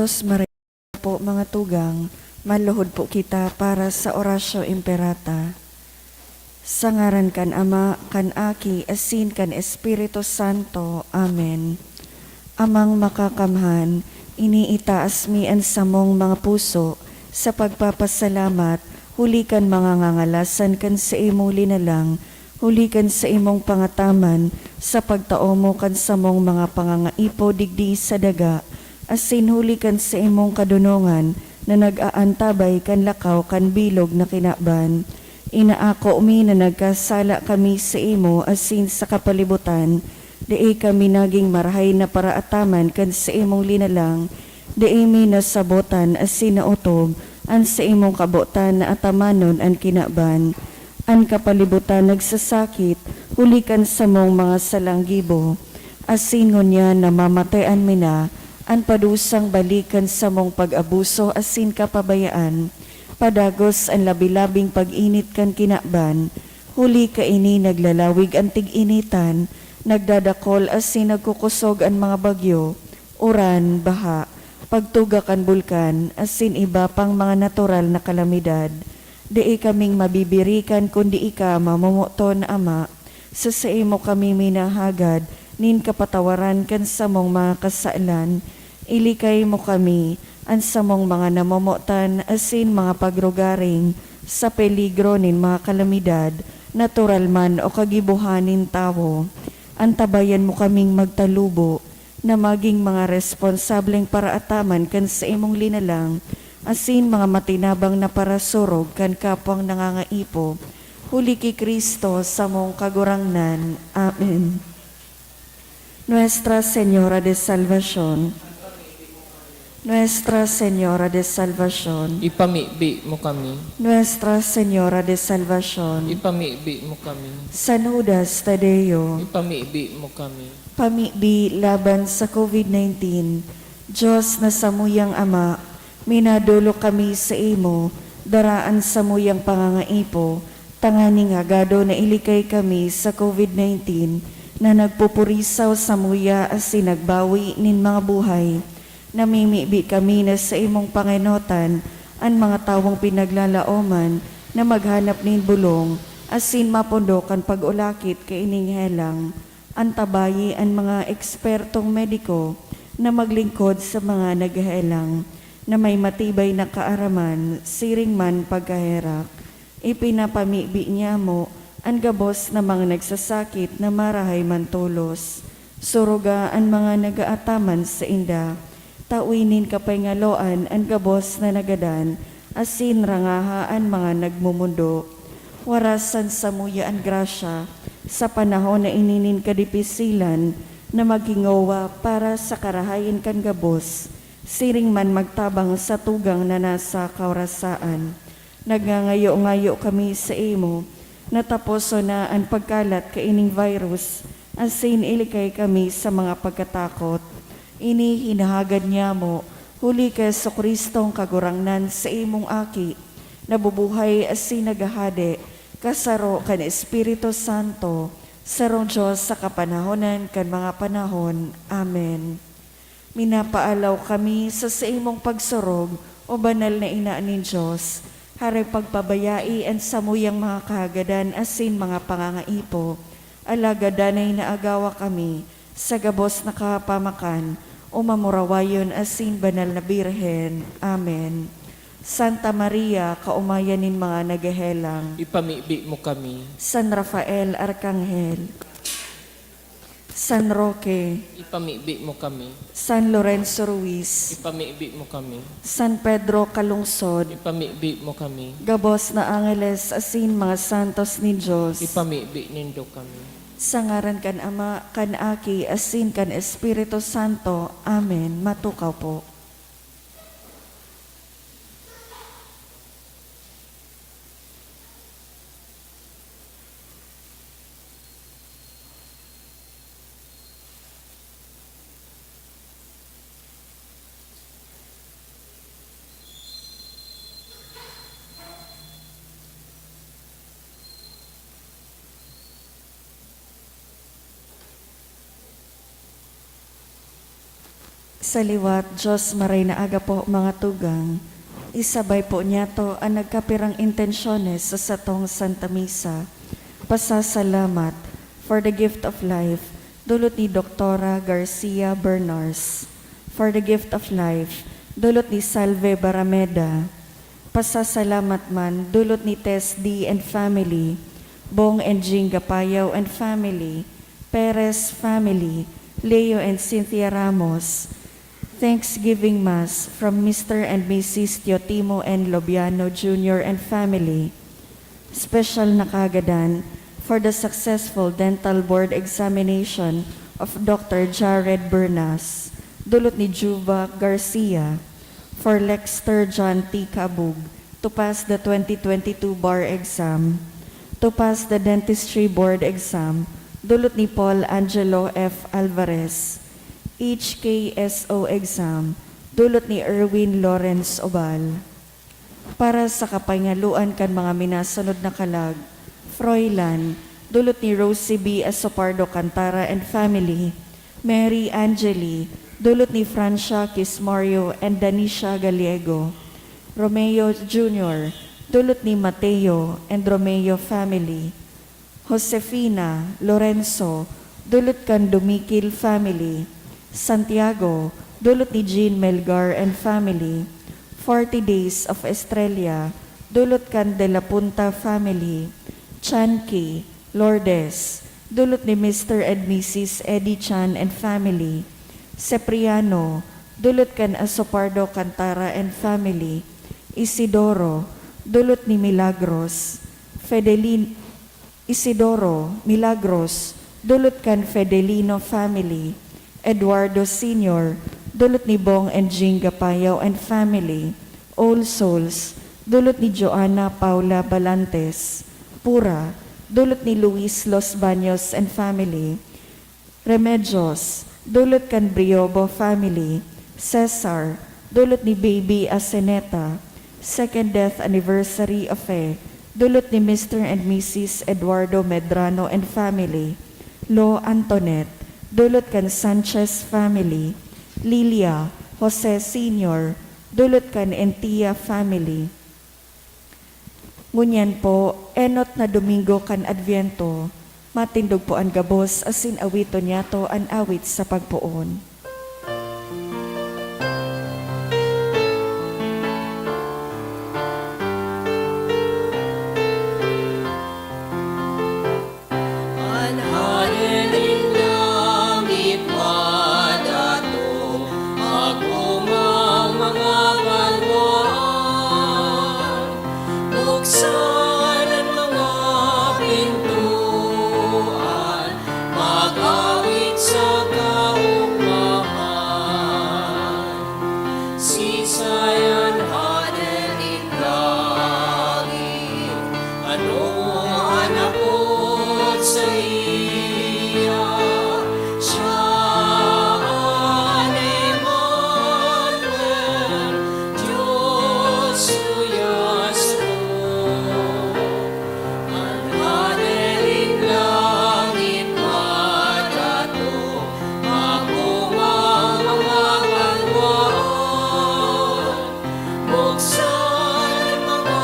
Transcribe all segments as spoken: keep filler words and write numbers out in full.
Maria po, mga tugang, maluhod po kita para sa Oratio Imperata. Sa ngaran kan Ama, kan Aki, asin kan Espiritu Santo. Amen. Amang Makakamhan, iniitaas mi an samong mga puso sa pagpapasalamat huli kan mga ngangalasan kan saimong linalang, huli kan saimong pangataman sa pagtao mo kan samong mga pangangaipo digdi sa daga, asin huli kan saimong kadonongan na nag-aantabay kan lakaw kan bilog na kinaban. Inaako mi na nagkasala kami saimo asin sa kapalibutan, dai kami nagin marahay na paraataman kan saimong linalang, dai mi nasabotan asin naotob an saimong kabotan na atamanon an kinaban. An kapalibutan nagsasakit huli kan samong mga salang gibo, asin ngunyan namamatean mi na an padusang balik kan samong pag-abuso asin kapabayaan, padagos an labi-labing pag-init kan kinaban, huli kaini naglalawig an tig-initan, nagdadakol asin nagkukosog an mga bagyo, uran, baha, pagtuga kan bulkan, asin iba pang mga natural na kalamidad. Dai kaming mabibirikan kun dai ka mamomoton, Ama. Sa saimo kami minahagad nin kapatawaran kan samong mga kasalan. Ilikay mo kami, an samong mga namomotan asin mga pagrugaring, sa peligro nin mga kalamidad, natural man o kagibohan nin tawo. Antabayan mo kaming magtalubo na magin mga responsableng paraataman kan saimong linalang, asin mga matinabang na parasurog kan kapwang nangangaipo, huli ki Cristo, samong Kagurangnan. Amen. Nuestra Señora de Salvacion. Nuestra Señora de Salvacion. Ipamibi mo kami. Nuestra Señora de Salvacion. Ipamibi mo kami. San Judas Tadeo. Ipamibi mo kami. Pamibi laban sa COVID nineteen. Dios na samuyang Ama, minadolok kami saimo, dara an samuyang pangangaipo, tanganing hagado na ilikay kami sa COVID nineteen na nagpupurisaw samuya asin nagbawi nin mga buhay. Namimibi kami na saimong pangenotan an mga tawong pinaglalaoman na maghanap nin bolong asin mapundo kan pag-ulakit kaining helang. Antabayi an mga ekspertong mediko na maglingkod sa mga naghehelang na may matibay na kaaraman siring man pagkaherak. Ipinapamibi niyamo an gabos na mga nagsasakit na marahay man tolos. Suruga an mga nagaataman sainda. Tawi nin kapangaloan an gabos na nagadan, asin rangaha an mga nagmomondo. Warasan samuya an grasya sa panahon na ini nin kadipisilan na maghingowa para sa karahayan kan gabos, siring man magtabang sa tugang na nasa kawarasaan. Nagngangayo-ngayo kami saimo na taposon na an pagkalat kaining virus, asin ilikay kami sa mga pagkatakot. Ini hinahagad niyamo huli ki Jesu-Cristong Kagurangnan, saimong Aki, nabubuhay asin naghahade, kasaro kan Espiritu Santo, sarong Dios sa kapanahonan kan mga panahon. Amen. Minapaalaw kami sa saimong pagsurog, O Banal na Ina nin Dios. Hare pagpabayai an samuyang mga kahagadan asin mga pangangaipo, alagad danay naagawa kami sa gabos na kapamakan, O Mamurawayon asin Banal na Birhen. Amen. Santa Maria, kaomayan nin mga naghehelang. Ipamibi mo kami. San Rafael Arkanghel. San Roque. Ipamibi mo kami. San Lorenzo Ruiz. Ipamibi mo kami. San Pedro Calungsod. Ipamibi mo kami. Gabos na angeles asin mga santos nin Dios. Ipamibi nindo kami. Sa ngaran kan Ama, kan Aki, asin kan Espiritu Santo. Amen. Matukaw po. Sa liwat, Diyos, maray na aga po, mga tugang. Isabay po niyato an nagkapirang intensyones sa satong Santa Misa. Pasasalamat for the gift of life, dulot ni Doktora Garcia Bernars. For the gift of life, dulot ni Salve Barameda. Pasasalamat man, dulot ni Tess D and family, Bong and Jing Gapayaw and family, Perez family, Leo and Cynthia Ramos. Thanksgiving Mass from Mister and Missus Teotimo N Lobiano Junior and family. Special na kagadan for the successful dental board examination of Doctor Jared Bernas, dulot ni Juba Garcia, for Lexter John T Cabug, to pass the twenty twenty-two bar exam, to pass the dentistry board exam, dulot ni Paul Angelo F Alvarez, H K S O exam, dulot ni Erwin Lawrence Obal. Para sa kapangaloan kan mga minasunod na kalag, Froilan, dulot ni Rosie B Asopardo Cantara and family, Mary Angeli, dulot ni Francia Kismario and Danisha Gallego, Romeo Junior, dulot ni Mateo and Romeo family, Josefina, Lorenzo, dulot kan Dumikil family, Santiago, dulot ni Jean Melgar and family, Forty Days of Estrella, dulot kan De La Punta family, Chanki, Lourdes, dulot ni Mister and Missus Eddie Chan and family, Cipriano, dulot kan Asopardo Cantara and family, Isidoro, dulot ni Milagros, Fedelin, Isidoro, Milagros, dulot kan Fedelino family, Eduardo Senior, dulot ni Bong and Jing Gapayaw and family, All Souls, dulot ni Joanna Paula Balantes, Pura, dulot ni Luis Los Baños and family, Remedios, dulot kan Briobo family, Cesar, dulot ni Baby Aseneta, second death anniversary of a, dulot ni Mister and Missus Eduardo Medrano and family, Lo Antoinette, dulot kan Sanchez family, Lilia, Jose Senior, dulot kan Entia family. Ngunyan po, enot na Domingo kan Adviento, matindog po an gabos asin awiton niyato an awit sa pagpoon. An Hade nin langit madato, magomang mga banwaan, buksan an mga pintoan, mag-awit sa kaogmahan. Siisay an hade nin langit? Ano an apod saiya? Siya an Emmanuel, Dios suyas ko. An hade nin langit madato, magomang mga banwaan, buksan an mga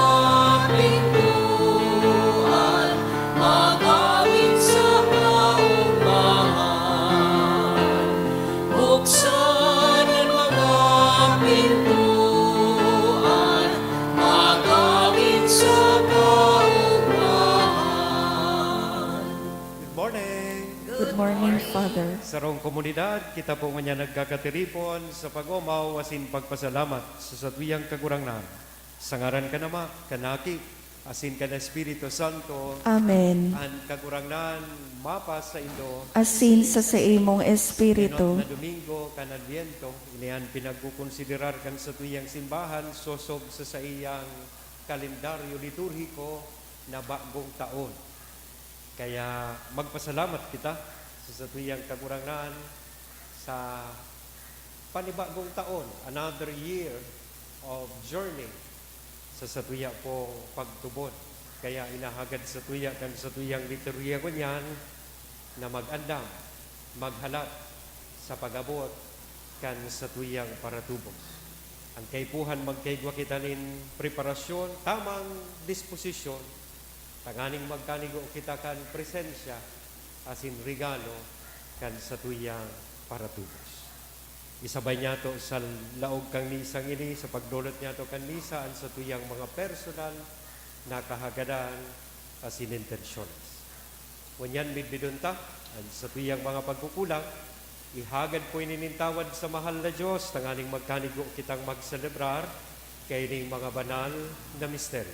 pintoan, mag-awit sa kaogmahan. Buksan an mga pintoan, mag-awit sa kaogmahan. Good morning. Good morning, Father. Sarong komunidad, kita po ngunyan nagkakatiripon sa pag-omaw asin pagpasalamat sa satuyang Kagurangnan. Sa ngaran kan Ama, kan Aki, asin kan Espiritu Santo. Amen. An Kagurangnan mapasaindo. Asin sa saimong espiritu. Enot na Domingo kan Adviento, ini an pinagkokonsiderar kan satuyang simbahan sosog sa saiyang kalendaryo liturhiko na bagong taon. Kaya magpasalamat kita sa satuyang Kagurangnan sa panibagong taon, another year of journey sa satuya pong pagtubod. Kaya inahagad satuya kan satuyang liturhiya ngunyan na mag-andam, maghalat sa pag-abot kan satuyang paratubos. Ang kaipuhan, magkaigwa kita nin preparasyon, tamang disposisyon, tanganing magkanigo kita kan presensya asin regalo kan satuyang paratubos. Isabay niyato sa laog kan misang ini, sa pagdolot niyato kan misa, an satuyang mga personal na kahagadan asin intensyones. Ngunyan, midbidon ta an satuyang mga pagkukulang. Ihagad po ini nin tawad sa mahal na Dios, tanganing magkanigo kitang magselebrar kaining mga banal na misteryo.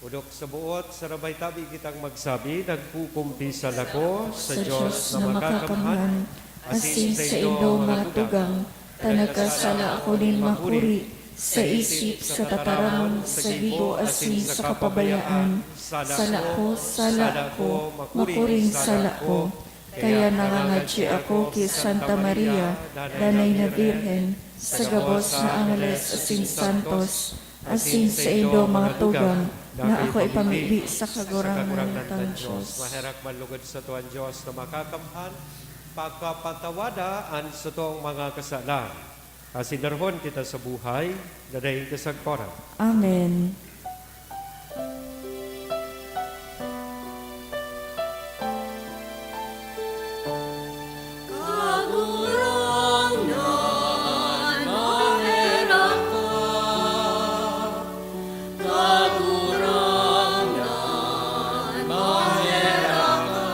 Odok sa buot, sarabay tabi kitang magsabi, "Nagkukumpisal ako sa Dios na makakamhan, asin sa indo, mga tugang, ta nagkasala ako nin makuri, sa isip, sa tataramon, sa gibo, asin sa kapabayaan. Sala ko, sala ko, makuring sala ko." Kaya nangangadyi ako ki Santa Maria, Danay na Birhen, sa gabos na angeles asin santos, asin sa indo, mga tugang, na ako ipamibi sa Kagurangnan tang Dios. Maherak man lugod sato an Dios na makakamhan, pagpapatawada an satong mga kasalan. Asin darahon kita sa buhay na daing kasagkoran. Amen. Kagurangnan, maherak ka. Kagurangnan, maherak ka.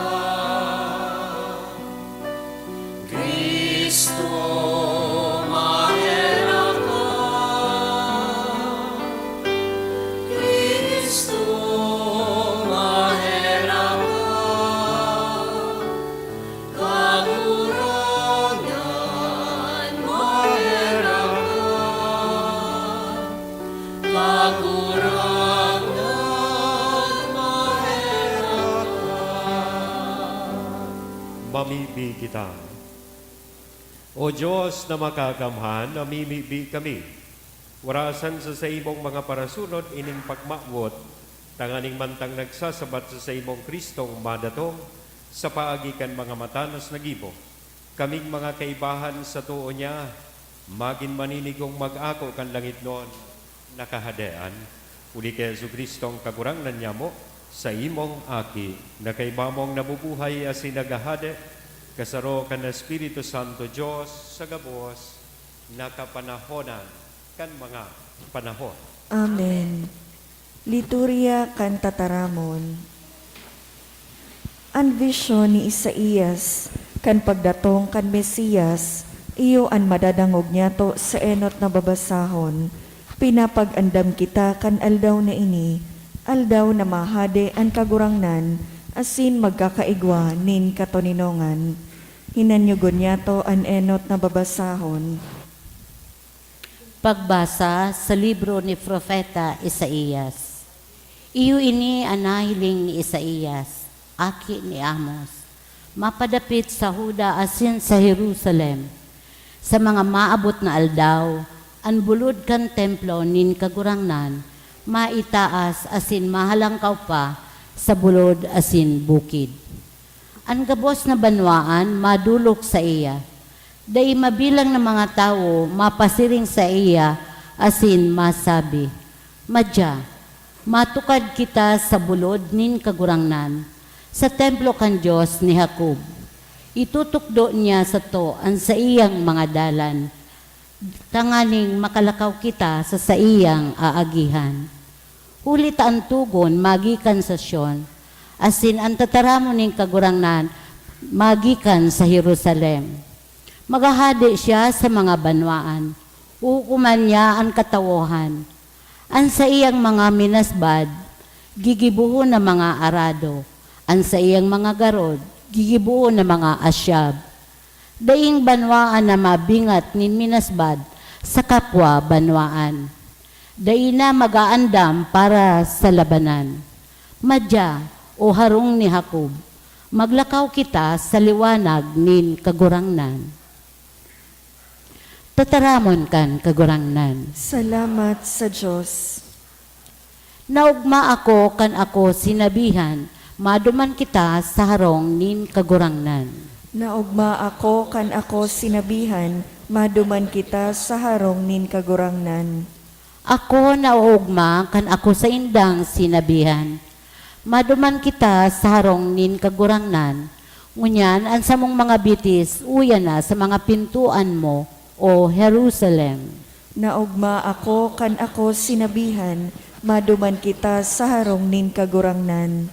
Cristo, maherak ka. Cristo, maherak ka. Kagurangnan, maherak ka. Kagurangnan, maherak ka. Mamibi kita. O Dios na makakamhan, namimibi kami. Warasan sa saimong mga parasunod ining pagmawot, tanganing mantang nagsasabat sa saimong Kristong madatong sa paagi kan mga matanos na gibo, kaming mga kaibahan sa too niya magin maninigong mag-ako kan langitnon na Kahadean, huli ki Jesu-Cristo, an Kagurangnan nyamo, saimong Aki, na kaiba mong nabubuhay asin naghahade, kasaro kan Espiritu Santo, Dios, sa gabos na kapanahonan kan mga panahon. Amen. Liturya kan Tataramon. An bisyon ni Isaias kan pagdatong kan Mesias iyo an madadangog niyato sa enot na babasahon. Pinapag-andam kita kan aldaw na ini, aldaw na mahade an Kagurangnan asin magkakaigwa nin katoninongan. Hinanyogon niyato an enot na babasahon. Pagbasa sa libro ni Profeta Isaias. Iyo ini an nahiling ni Isaias, aki ni Amos, mapadapit sa Juda asin sa Jerusalem. Sa mga maabot na aldaw, an bulod kan templo nin Kagurangnan maitaas asin mahalangkaw pa sa bulod asin bukid. An gabos na banwaan madolok saiya. Dai mabilang na mga tawo mapasiring saiya asin masabi, "Madya, matukad kita sa bulod nin Kagurangnan, sa templo kan Dios ni Jacob. Itutukdo niya sato an saiyang mga dalan, tanganing makalakaw kita sa saiyang aagihan." Huli ta an togon magikan sa Sion, asin an tataramon nin Kagurangnan magikan sa Jerusalem. Maghahade siya sa mga banwaan, huhukoman niya an katawohan. An saiyang mga minasbad gigibohon na mga arado, an saiyang mga garod gigibohon na mga asyab. Daing banwaan na mabingat nin minasbad sa kapwa banwaan. Dai na mag-aandam para sa labanan. Madya, O harong ni Jacob, maglakaw kita sa liwanag nin Kagurangnan. Tataramon kan Kagurangnan. Salamat sa Dios. Naogma ako kan ako sinabihan, "Maduman kita sa harong nin Kagurangnan." Naogma ako kan ako sinabihan, Maduman kita sa harong nin Kagurangnan. Ako naoogma kan ako saindang sinabihan, "Maduman kita sa harong nin Kagurangnan." Ngunyan an samong mga bitis uya na sa mga pintoan mo, O Jerusalem. Naogma ako kan ako sinabihan, "Maduman kita sa harong nin Kagurangnan."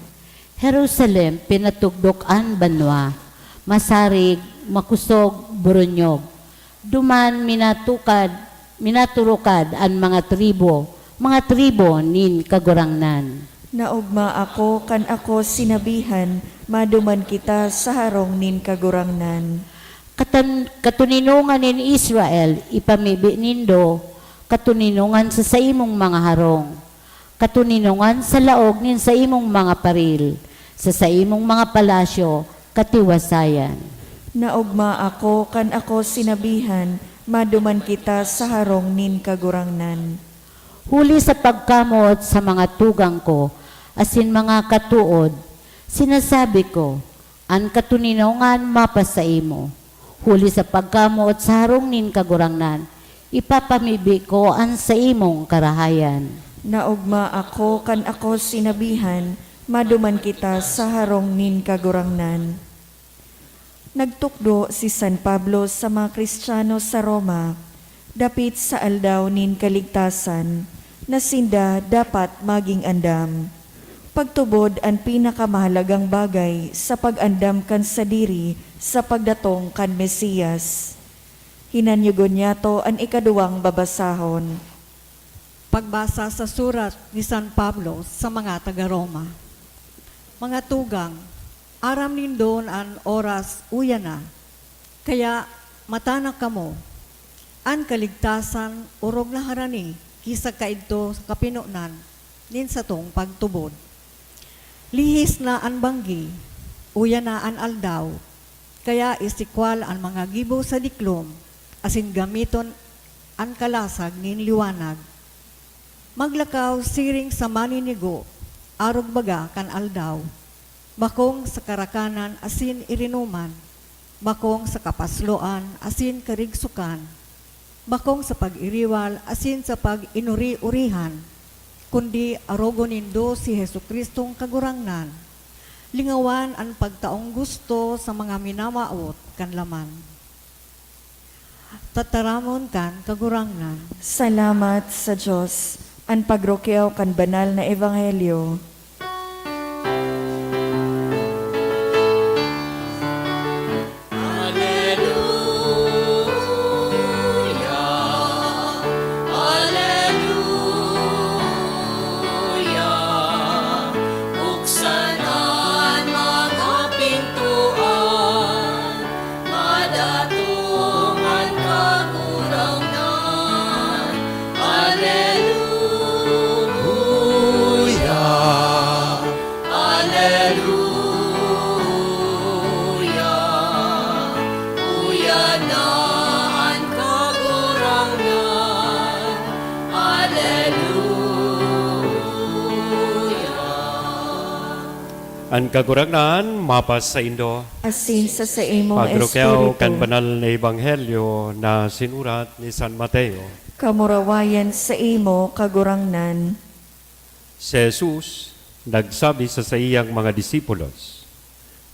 Jerusalem, pinatugdok an banwa, masarig, makosog, boronyog. Duman minatukad, minaturukad an mga tribo, mga tribo nin Kagurangnan. Naogma ako kan ako sinabihan, "Maduman kita sa harong nin Kagurangnan." Katan-, katoninongan nin Israel, ipamibi nindo, katoninongan sa saimong mga harong. Katoninongan sa laog nin saimong mga paril, sa saimong mga palasyo, katiwasayan. Naogma ako kan ako sinabihan, "Maduman kita sa harong nin Kagurangnan." Huli sa pagkamoot sa mga tugang ko asin mga katood, sinasabi ko, "An katoninongan mapasaimo." Huli sa pagkamoot sa harong nin Kagurangnan, ipapamibi ko an saimong karahayan. Naogma ako kan ako sinabihan, "Maduman kita sa harong nin Kagurangnan." Nagtukdo si San Pablo sa mga Kristiyano sa Roma dapit sa Aldaw nin Kaligtasan na sinda dapat maging andam. Pagtubod an pinakamahalagang bagay sa pag-andam kan sadiri sa pagdatong kan Mesias. Hinanyogon niyato an ikaduwang babasahon. Pagbasa sa surat ni San Pablo sa mga taga-Roma. Mga tugang, aram nindo na an oras uya na, kaya matanak kamo. An kaligtasan orog na harani ki sa kaidto sa kapinonan nin satong pagtubod. Lihis na an banggi, uya na an aldaw, kaya isikwal an mga gibo sa diklom asin gamiton an kalasag nin liwanag. Maglakaw siring sa maninigo, arog baga kan aldaw, bakong sa karakanan asin irinoman, bakong sa kapasloan asin karigsokan, bakong sa pag-iriwal asin sa pag-inuri-urihan, kundi arogon nindo si Jesu-Cristong Kagurangnan. Lingawan an pagtaong gusto sa mga minamawot kan laman. Tataramon kan Kagurangnan. Salamat sa Dios. An pagrukyaw kan banal na ebanghelyo. Aleluya, aleluya. Buksan an mga pintoan, madatong an Kagurangnan. Aleluya, aleluya. Uya na an Kagurangnan. Aleluya. An Kagurangnan mapasaindo. Asin sa saimong Pagrukyaw kan espiritu. Banal na Ebanghelyo na sinurat ni San Mateo. Kamurawayan saimo, Kagurangnan. Si Jesus nagsabi sa saiyang mga disipulos,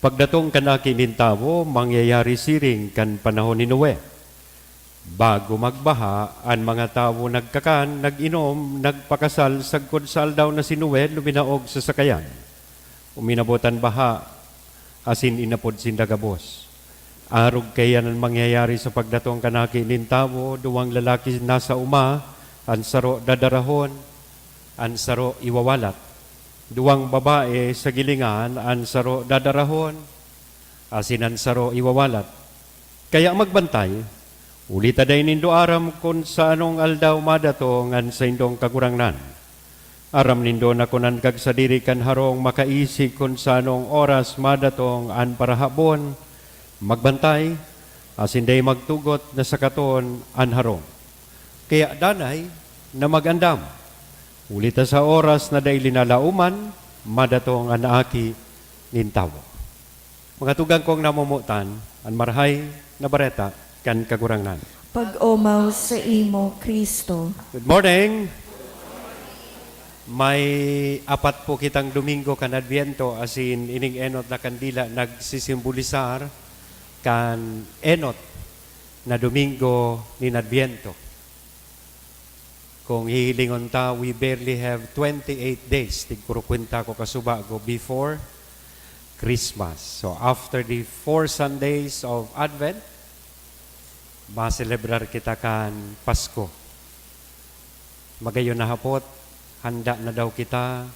"Pagdatong kan Aki nin Tawo, mangyayari siring kan panahon ni Noe. Bago magbaha, an mga tawo nagkakan, nag-inom, nagpakasal, sagkod sa aldaw na si Noe luminaog sa sakayan. Uminabot an baha, asin inapod sinda gabos. Arog kaiyan an mangyayari sa pagdatong kan Aki nin Tawo, duwang lalaki nasa oma, an saro dadarahon, an saro iwawalat. Duwang babae sa gilingan, an saro dadarahon, asin an saro iwawalat. Kaya magbantay, huli ta dai nindo aram kun sa anong aldaw madatong an saindong Kagurangnan. Aram nindo na kun an kagsadiri kan harong makaisig kun sa anong oras madatong an parahabon, magbantay, asin dai magtugot na sakaton an harong. Kaya danay na mag-andam, huli ta sa oras na dai linalaoman, madatong an Aki nin Tawo." Mga tugang kong namomotan, an Marahay na Bareta kan Kagurangnan. Pag-omaw sa imo, Cristo. Good morning. May apat po kitang Domingo kan Adviento, asin ining enot na kandila nagsisimbolisar kan enot na Domingo nin Adviento. Kung hihilingon ta, we barely have twenty-eight days, tigkurukwenta ko kasubago, before Christmas. So after the four Sundays of Advent, maselebrar kita kan Pasko. Magayon na hapot, handa na daw kita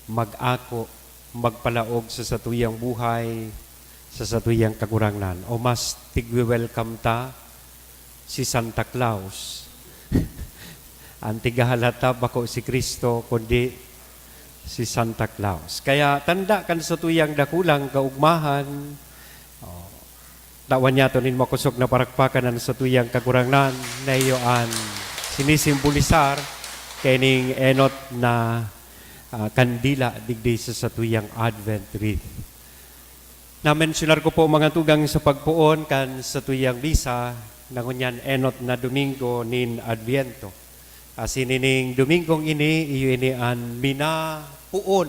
mag-ako, magpalaog sa satuyang buhay, sa satuyang Kagurangnan. O mas tigwe-welcome ta si Santa Claus. Ang tigahalata bako si Cristo, kundi si Santa Claus. Kaya tanda kan satuyang dakulang kaugmahan, o, tawan niyato nin makosog na parakpakan an satuyang Kagurangnan na iyo an sinisimbolisar kaining enot na, ah, kandila digdi sa satuyang Advent wreath. Namensyonar ko po, mga tugang, sa pagpoon kan satuyang misa na ngunyan enot na Domingo nin Adviento. Asin ining Domingong ini, iyo ini an minapoon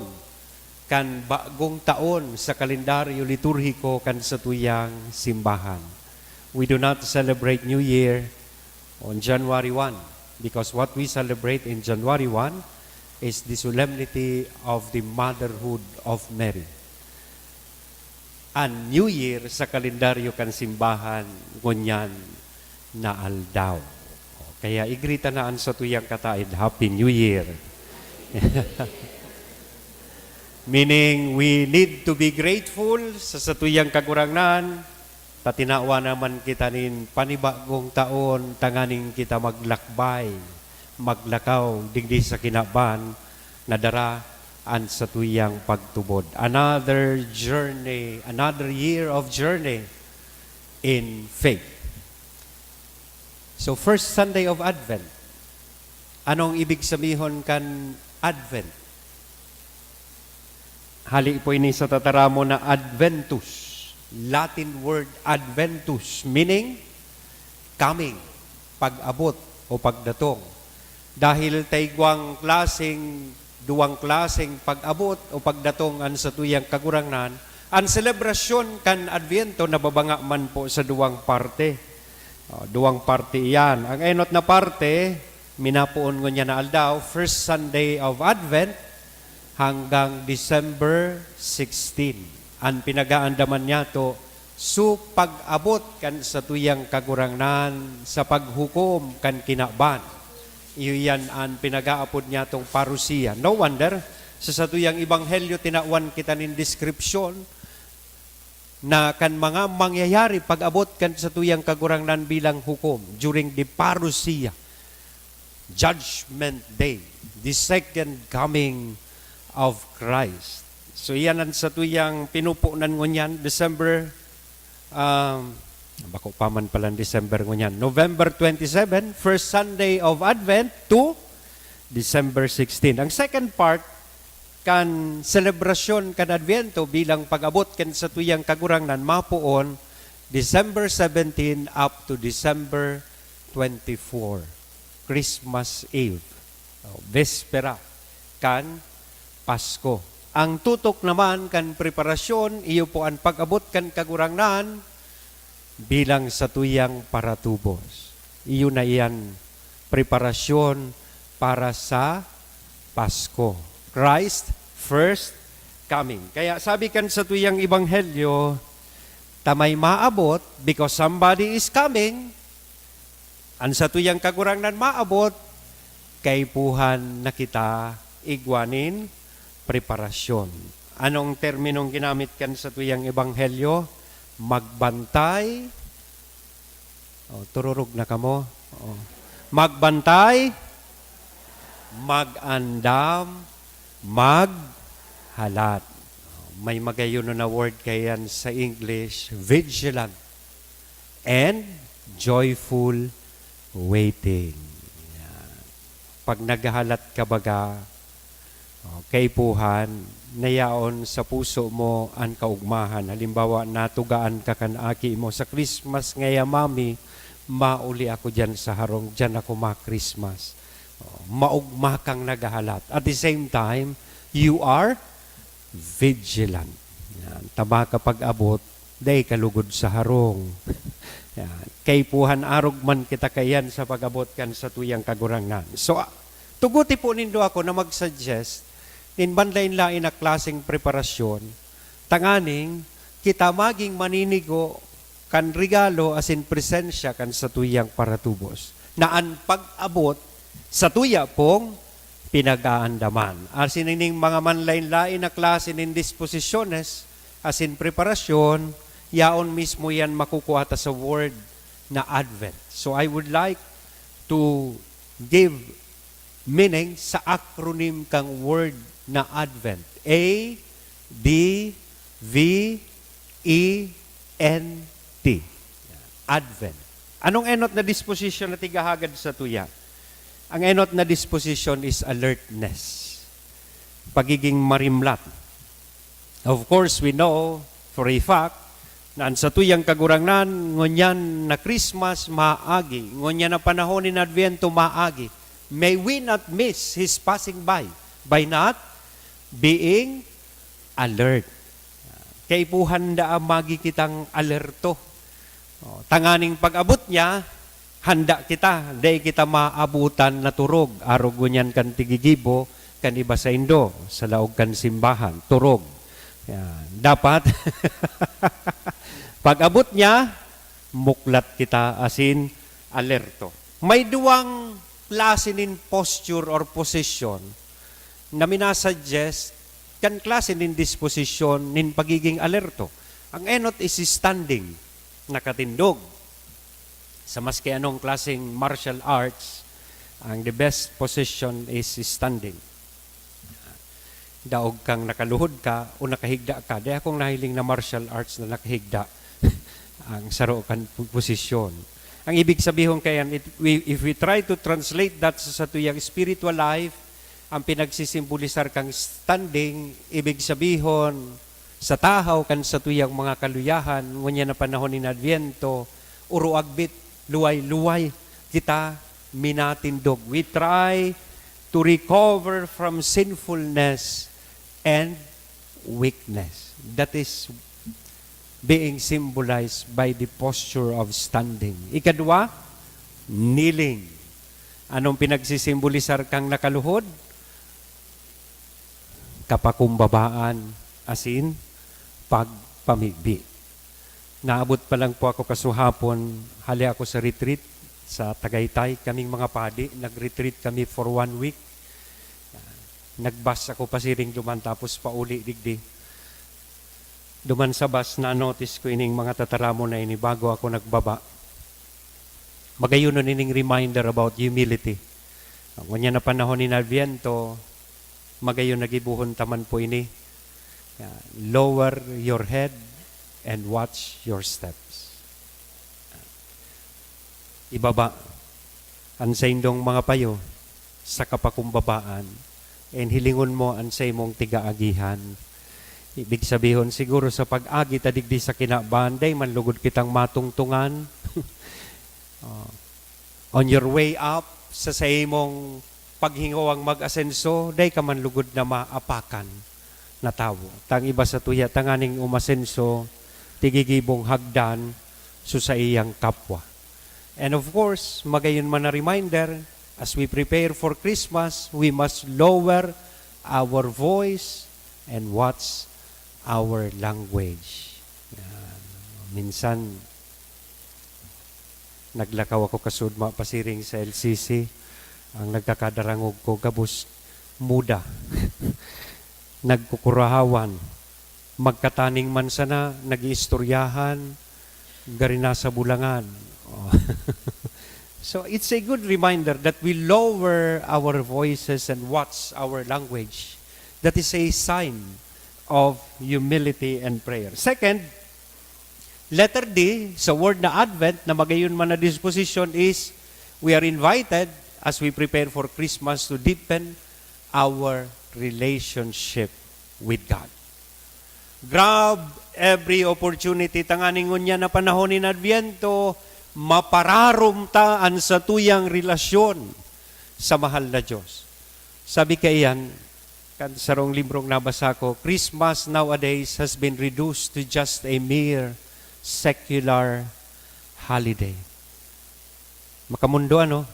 kan bagong taon sa kalendaryo liturhiko kan satuyang simbahan. We do not celebrate New Year on January one, because what we celebrate in January one is the solemnity of the motherhood of Mary. An New Year sa kalendaryo kan simbahan ngunyan na aldaw. Kaya igrita na an satuyang kataed, "Happy New Year!" Meaning, we need to be grateful sa satuyang Kagurangnan, ta tinawan naman kita nin panibagong taon tanganing kita maglakbay, maglakaw digdi sa kinaban na dara an satuyang pagtubod. Another journey, another year of journey in faith. So, first Sunday of Advent, anong ibig sabihon kan Advent? Hali po ini sa tataramon na Adventus. Latin word Adventus, meaning coming, pag-abot o pagdatong. Dahil ta igwang klaseng, duwang klaseng pag-abot o pagdatong an satuyang Kagurangnan, an selebrasyon kan Adviento nababanga man po sa duwang parte. O, duwang parte iyan. Ang enot na parte, minapoon ngunyan na aldaw, first Sunday of Advent, hanggang December sixteen. An pinagaandaman niyato, so pag-abot kan satuyang Kagurangnan sa paghukom kan kinaban. Iyo iyan an pinagaapod niyatong parousia. No wonder, sa satuyang ebanghelyo, tinawan kita nin deskripsyon na kan mga mangyayari pag-abot kan satuyang Kagurangnan bilang hukom during the parousia, Judgment Day, the second coming of Christ. So, iyan an satuyang pinupunan ngunyan, December, um, bako pa man palan December ngunyan, November twenty-seven, first Sunday of Advent to December sixteen. Ang second part kan selebrasyon kan Adviento bilang pag-abot kan satuyang Kagurangnan mapoon December seventeen up to December twenty-four, Christmas Eve, o, Bespera kan Pasko. Ang tutok naman kan preparasyon, iyo po an pag-abot kan Kagurangnan bilang satuyang paratubos. Iyo na iyan preparasyon para sa Pasko. Christ first coming. Kaya sabi kan satuyang ebanghelyo, ta may maabot because somebody is coming. An satuyang Kagurangnan maabot, kaipuhan na kita igwa nin preparasyon. Anong terminong ginamit kan satuyang ebanghelyo? Magbantay. O, tururog na kamo. O. Magbantay, mag-andam, maghalat. O, may magayon na word kaiyan sa English, vigilant and joyful waiting. Yan. Pag naghahalat ka baga, o, kaipuhan, nayaon sa puso mo an kaugmahan. Halimbawa, natugaan ka kan aki mo, "Sa Christmas ngaya, Mami, mauli ako diyan sa harong, diyan ako ma-Christmas. Oh, maugma kang naghahalat. At the same time, you are vigilant. Yan. Tama ka pag-abot, dai ka lugod sa harong. Yan. Kaipuhan arog man kita kaiyan sa pag-abot kan satuyang Kagurangnan. So, ah, tuguti po nindo ako na mag-suggest nin manlaen-laen na klaseng preparasyon, tanganing kita maging maninigo kan regalo asin presensya kan satuyang paratubos, na an pag-abot satuya pong pinag-aandaman. Asin ining mga manlaen-laen na klase nin disposisyones asin preparasyon, yaon mismo yan makukua ta sa word na Advent. So I would like to give meaning sa acronym kang word na Advent. A, D, V, E, N, T. Advent. Anong enot na disposition na tigahagad satuya? Ang enot na disposition is alertness. Pagiging marimlat. Of course, we know for a fact na an satuyang Kagurangnan, ngunyan na Christmas, maagi, ngunyan na panahon nin Adviento, maagi. May we not miss His passing by, by not being alert. Kaipuhan daa magi kitang alerto. O, tanganing pag-abot niya, handa kita, dai kita maabutan na turog, arog ngunyan kan tigigibo, kan iba saindo, sa laog kan simbahan, turog. Yan. Dapat, pag-abot niya, muklat kita asin alerto. May duwang klase nin posture or position na minasuggest kan klase nin disposisyon nin pagiging alerto. Ang enot is standing, nakatindog. Sa maski anong klaseng martial arts, ang the best position is standing. Daog kang nakaluhod ka o nakahigda ka. Di akong nahiling na martial arts na nakahigda ang saro kan pu-, posisyon. Ang ibig sabihon kaiyan, it, we, if we try to translate that sa satuyang spiritual life, ang pinagsisimbolisar kang standing, ibig sabihon, sa tahaw kan satuyang mga kaluyahan, ngunyan na panahon nin Adviento, uruagbit, luway-luway kita minatindog. We try to recover from sinfulness and weakness. That is being symbolized by the posture of standing. Ikadwa, kneeling. Anong pinagsisimbolisar kang nakaluhod? Kapakumbabaan asin pagpamigbi. Naabot pa lang po ako kasuhapon, hale ako sa retreat sa Tagaytay. Kaming mga padi, nag-retreat kami for one week. Nag-bus ako pasiring duman tapos pauli digdi. Duman sa bus, na-notice ko ining mga tataramon na ini bago ako nagbaba. Magayon na nining reminder about humility. Ngunyan na panahon nin Adviento, magayon na gibohon ta man po ini. Yan. Lower your head and watch your steps. Ibaba an saindong mga payo sa kapakumbabaan, and hilingon mo an saimong tigaagihan. Ibig sabihon, siguro sa pag-agi ta digdi sa kinaban, dai man lugod kitang matungtungan. Oh. On your way up, sa saimong paghingowang mag-asenso, dai ka man lugod na maapakan na tawo. Tang iba sa tuya, tanganing umasenso, tigigibong hagdan, so saiyang kapwa. And of course, magayon man na reminder, as we prepare for Christmas, we must lower our voice and watch our language. Yan. Minsan, naglakaw ako kasudma pasiring sa L C C. Ang nagkakadarangog ko, gabos muda. Nagkukurahawan. Magkataning man sana, nag-iistoryahan, gari nasa bulangan. Oh. So, it's a good reminder that we lower our voices and watch our language. That is a sign of humility and prayer. Second, letter D, sa word na Advent, na magayon man na disposition is, we are invited, as we prepare for Christmas, to deepen our relationship with God. Grab every opportunity, tanganing ngunyan na panahon nin Adviento, mapararom ta an satuyang relasyon sa mahal na Diyos. Sabi kaiyan, kan sarong librong nabasa ko, "Christmas nowadays has been reduced to just a mere secular holiday." Makamundo, ano?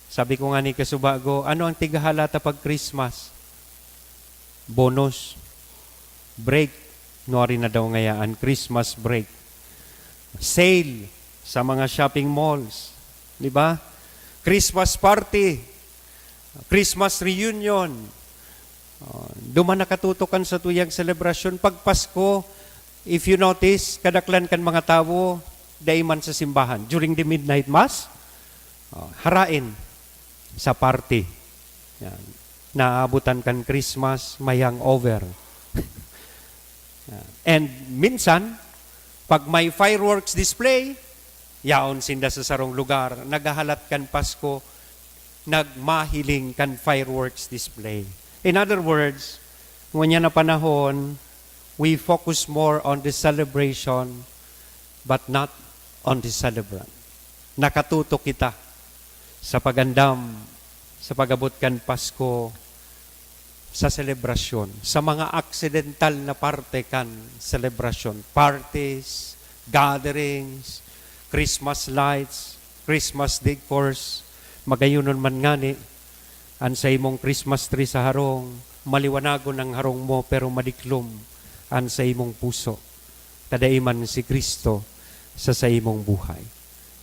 Sabi ko nga ni kasubago, "Ano ang tigahala ta pag Christmas? Bonus, break." Nuari na daw ngaya an Christmas break. Sale sa mga shopping malls, di ba? Christmas party, Christmas reunion. Oh, duman nakatutok kan satuyang selebrasyon. Pag Pasko, if you notice, kadaklan kan mga tawo, dai man sa simbahan. During the midnight mass, oh, harain sa party. Yan. Naabutan kan Christmas, may hangover. Yan. And minsan, pag may fireworks display, yaon sinda sa sarong lugar, naghahalat kan Pasko, nagmahiling kan fireworks display. In other words, ngunyan na panahon, we focus more on the celebration but not on the celebrant. Nakatutok kita sa pagandam, sa pag-abot kan Pasko, sa selebrasyon, sa mga aksidental na parte kan selebrasyon, parties, gatherings, Christmas lights, Christmas decors, magayonon man ngani, an saimong Christmas tree sa harong, maliwanagon ang harong mo, pero madiklom an saimong puso, ta dai man si Cristo sa saimong buhay.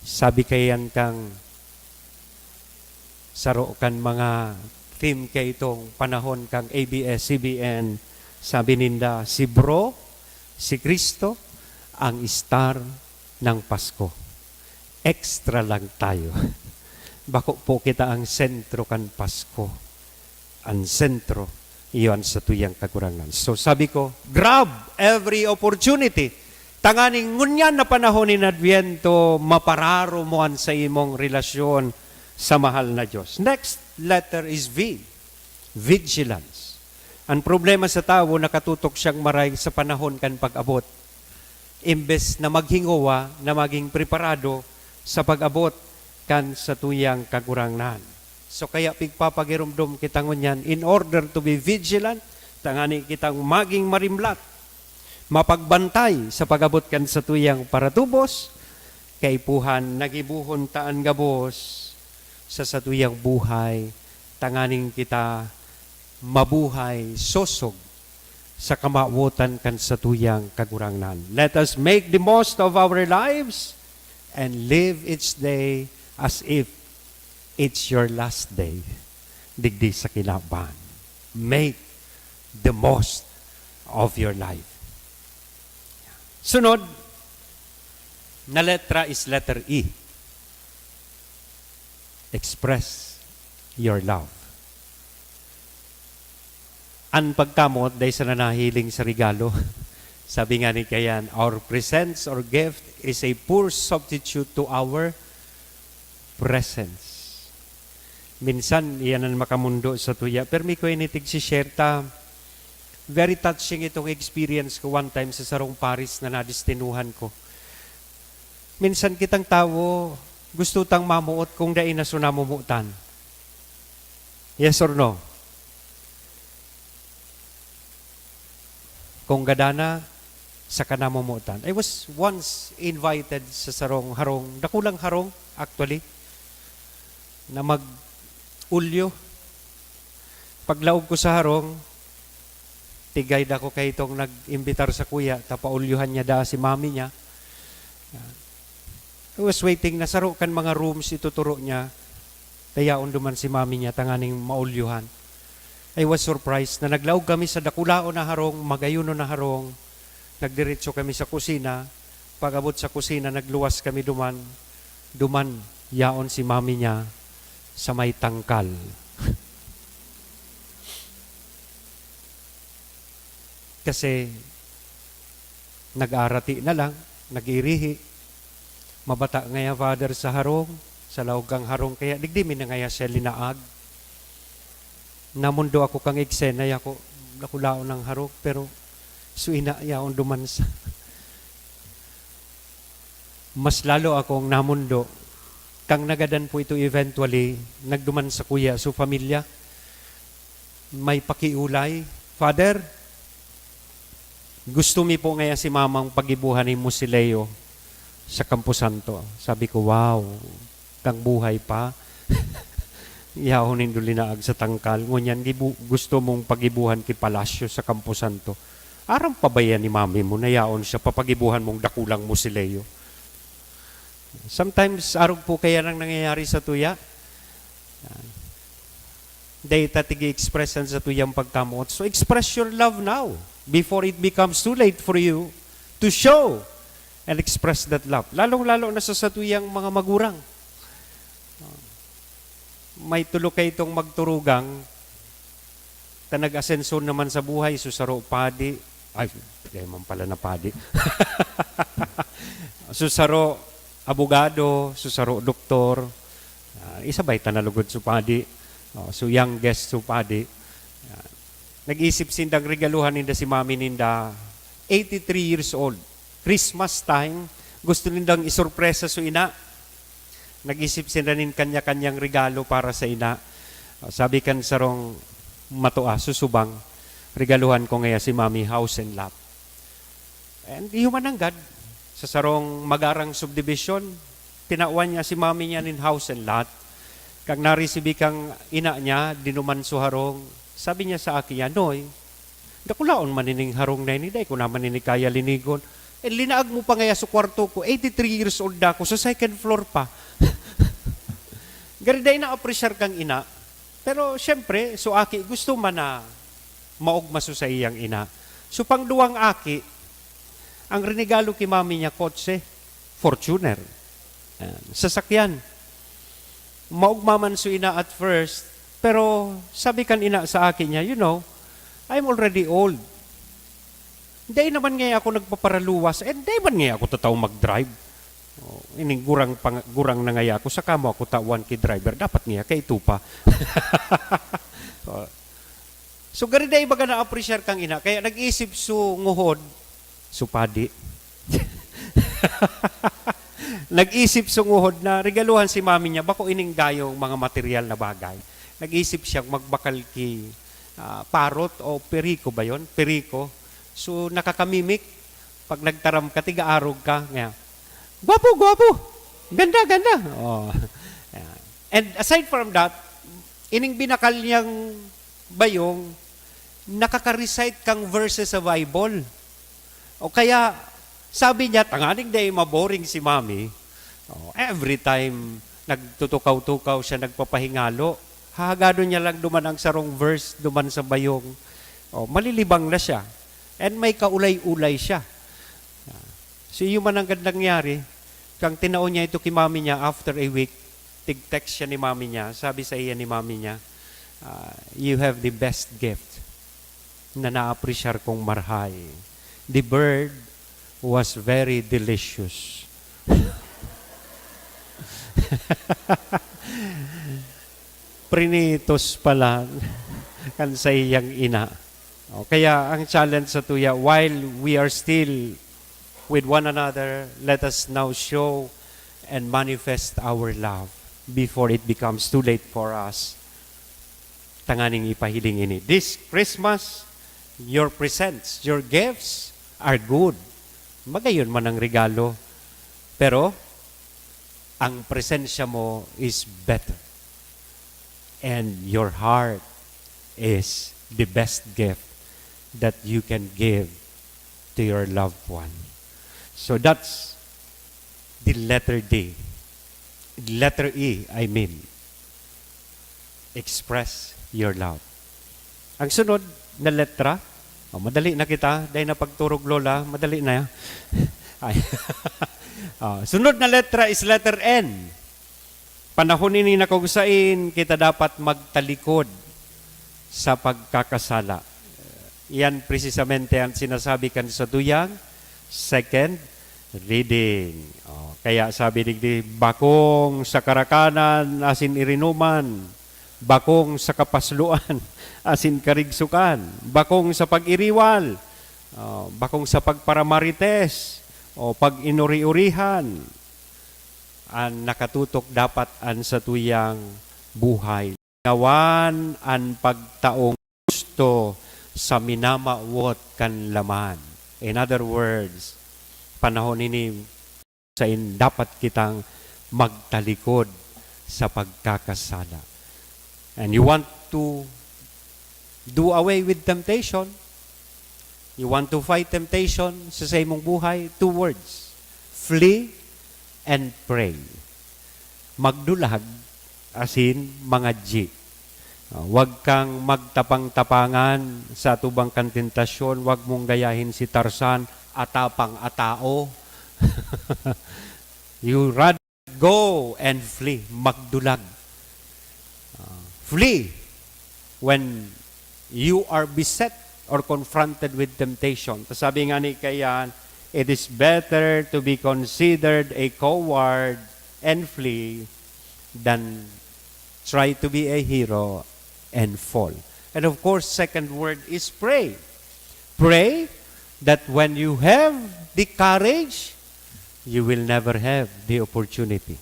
Sabi kaiyan kan saro kan mga theme kaitong panahon kan A B S C B N, sabi ninda, "Si Bro, si Cristo, ang star ng Pasko." Extra lang tayo. Bako po kita ang sentro kan Pasko. An sentro, iyo an satuyang Kagurangnan. So, sabi ko, grab every opportunity. Tanganing ngunyan na panahon nin Adviento, mapararom mo an saimong relasyon sa mahal na Diyos. Next letter is V, vigilance. An problema sa tawo, nakatutok siyang maray sa panahon kan pag-abot, imbes na maghingowa na maging preparado sa pag-abot kan satuyang Kagurangnan. So, kaya pigpapagiromdom kita ngunyan in order to be vigilant, tangani kitang maging marimlat, mapagbantay sa pag-abot kan satuyang paratubos, kaipuhan na gibohon ta an gabos sa satuyang buhay, tanganing kita mabuhay sosog sa kamawotan kan satuyang Kagurangnan. Let us make the most of our lives and live each day as if it's your last day digdi sa kinaban. Make the most of your life. Sunod na letra is letter E. Express your love. An pagkamot dai sana nahiling sa regalo. Sabi nga ni kayan, "Our presents or gift is a poor substitute to our presence." Minsan, iyan an makamundo sa tuya. Pero mi ko ini tigsi-share ta. Very touching itong experience ko one time sa sarong paris na nadestinuhan ko. Minsan kitang tawo, gusto tang mamuot kung dai na so namomotan. Yes or no? Kung gadana, saka namomotan. I was once invited sa sarong harong, dakulang harong, actually, na mag-ulyo. Paglaog ko sa harong, tigay da ko kay itong nag-imbitar sa kuya, ta paulyuhan niya da si mami niya. I was waiting na saro kan mga rooms ituturo niya, ta yaon duman si mami niya tanganing maulyuhan. I was surprised na naglaog kami sa dakulaon na harong, magayonon na harong. Nagdiretso kami sa kusina. Pag-abot sa kusina, nagluwas kami duman. Duman, yaon si mami niya sa may tangkal. Kasi nag-arati na lang, nag-irihi. Mabata ngaya, Father, sa harong, sa laog kang harong, kaya digdi mi na ngaya siya linaag. Namundo ako kang eksena, ako, dakulaon ang harong, pero so ina, yaon duman sa Mas lalo akong namundo. Kang nagadan po ito eventually, nagduman sa kuya, so pamilya, may pakiulay, "Father, gusto mi po ngaya si mamang pagibuhan ni Musileo sa Camposanto." Sabi ko, "Wow, kang buhay pa." Yaon nindo linaag sa tangkal. Ngunyan, gibu-, gusto mong pagibuhan ki Palasyo sa Camposanto. Aram pa ba yan ni mami mo na yaon siya papagibuhan mong dakulang Musileo? Sometimes, arog po kaya nang nangyayari sa tuya. Dahil ta tigi-expressan sa tuyang pagkamoot. So, express your love now before it becomes too late for you to show and express that love. Lalong-lalo na sa satuyang mga magurang. May tulo kaitong magturugang ta nag-asenso naman sa buhay, susaro padi, ay, dai man pala na padi. Susaro abogado, susaro doktor, ah, isabay ta na lugod su padi. Oh, su youngest su padi. Ah, nag-isip sindang regaluhan ninda si mami ninda, eighty-three years old. Christmas time, gusto nindang isurpresa su ina. Nag-isip sinda nin kanya-kanyang regalo para sa ina. Ah, sabi kan sarong matua, susubang, "Regaluhan ko ngaya si Mami house and lot." And iyo man nanggad, sa sarong magarang subdivision, tinawan niya si Mami niya nin house and lot. Kag naresibi kang ina niya, dinuman su harong, sabi niya sa aki niya, "Noy, dakulaon man ining harong na ini, dai ko naman ini kaya linigon. Eh, linaag mo pa ngaya sa kwarto ko, eighty-three years old na ako, sa second floor pa." Gari dai na-apresyar kang ina. Pero, siyempre, su aki gusto man na maogma su saiyang ina. Su pangduwang aki, ang rinegalo ki mami niya, kotse, Fortuner. Ayan, sasakyan. Maogma man su ina at first, pero sabi kan ina sa aki niya, "You know, I'm already old. Dai naman ngaya ako nagpaparaluwas, and dai man ngaya ako tataong mag-drive. Oh, ining gurang pang-, gurang na ngaya ako, saka mo ako tawan ki driver, dapat ngaya kaito pa." Oh. So, gari dai baga na-apresyar kang ina, kaya nag-isip su nguhod, su padi. Nag-isip su nguhod na regaluhan si mami niya, bako ining dayong mga material na bagay. Nag-isip siyang magbakal ki, ah, parot o periko ba yon? Periko. So, nakakamimik. Pag nagtaram ka, tiga-arog ka. Nga, "Gwapo, gwapo! Ganda, ganda!" Oh. Ayan. And aside from that, ining binakal niyang bayong, nakaka-recite kang verses sa Bible. O kaya, sabi niya, tanganing dai maboring si Mami. Oh, every time nagtutukaw-tukaw siya, nagpapahingalo, hahagadon niya lang duman ang sarong verse duman sa bayong. Oh, malilibang na siya. And may kaulay-ulay siya. So, iyo man nanggad nangyari, kang tinao niya ito ki mami niya, after a week, tig-text siya ni mami niya, sabi sa iya ni mami niya, "Ah, you have the best gift na naapresyar kong marhay. The bird was very delicious." Prinitos pala kan saiyang ina. O, kaya ang challenge sa tuya, while we are still with one another, let us now show and manifest our love before it becomes too late for us. Tanganing ipahiling ini. This Christmas, your presents, your gifts are good. Magayon man ang regalo. Pero, ang presensya mo is better. And your heart is the best gift that you can give to your loved one. So that's the letter D. Letter E, I mean. Express your love. Ang sunod na letra, oh, madali na kita, dahil na pagturog lola, madali na yan. Ay. Ah, sunod na letra is letter N. Panahon ini na kung sain kita dapat magtalikod sa pagkakasala. Yan precisamente ang sinasabi kan sa tuyang second reading. Oh, kaya sabi digdi, "Bakong sa karakanan asin irinuman, bakong sa kapasloan asin karigsukan, bakong sa pag-iriwal, oh, bakong sa pagparamarites o pag-inuri-urihan." an nakatutok dapat an satuyang buhay. Ngawan an pagtaong husto sa minamawot kan laman. In other words, panahon ini sain dapat kitang magtalikod sa pagkakasala. And you want to do away with temptation? You want to fight temptation sa saimong buhay? Two words, flee and pray. Magdulag, asin mangadyi. Ah, wag kang magtapang-tapangan sa atubang kan tentasyon, wag mong gayahin si Tarzan, atapang a tao. You rather go and flee, magdulag. Ah, flee when you are beset or confronted with temptation. Ta sabi nga ni kaiyan, "It is better to be considered a coward and flee than try to be a hero and fall." And of course, second word is pray. Pray that when you have the courage, you will never have the opportunity.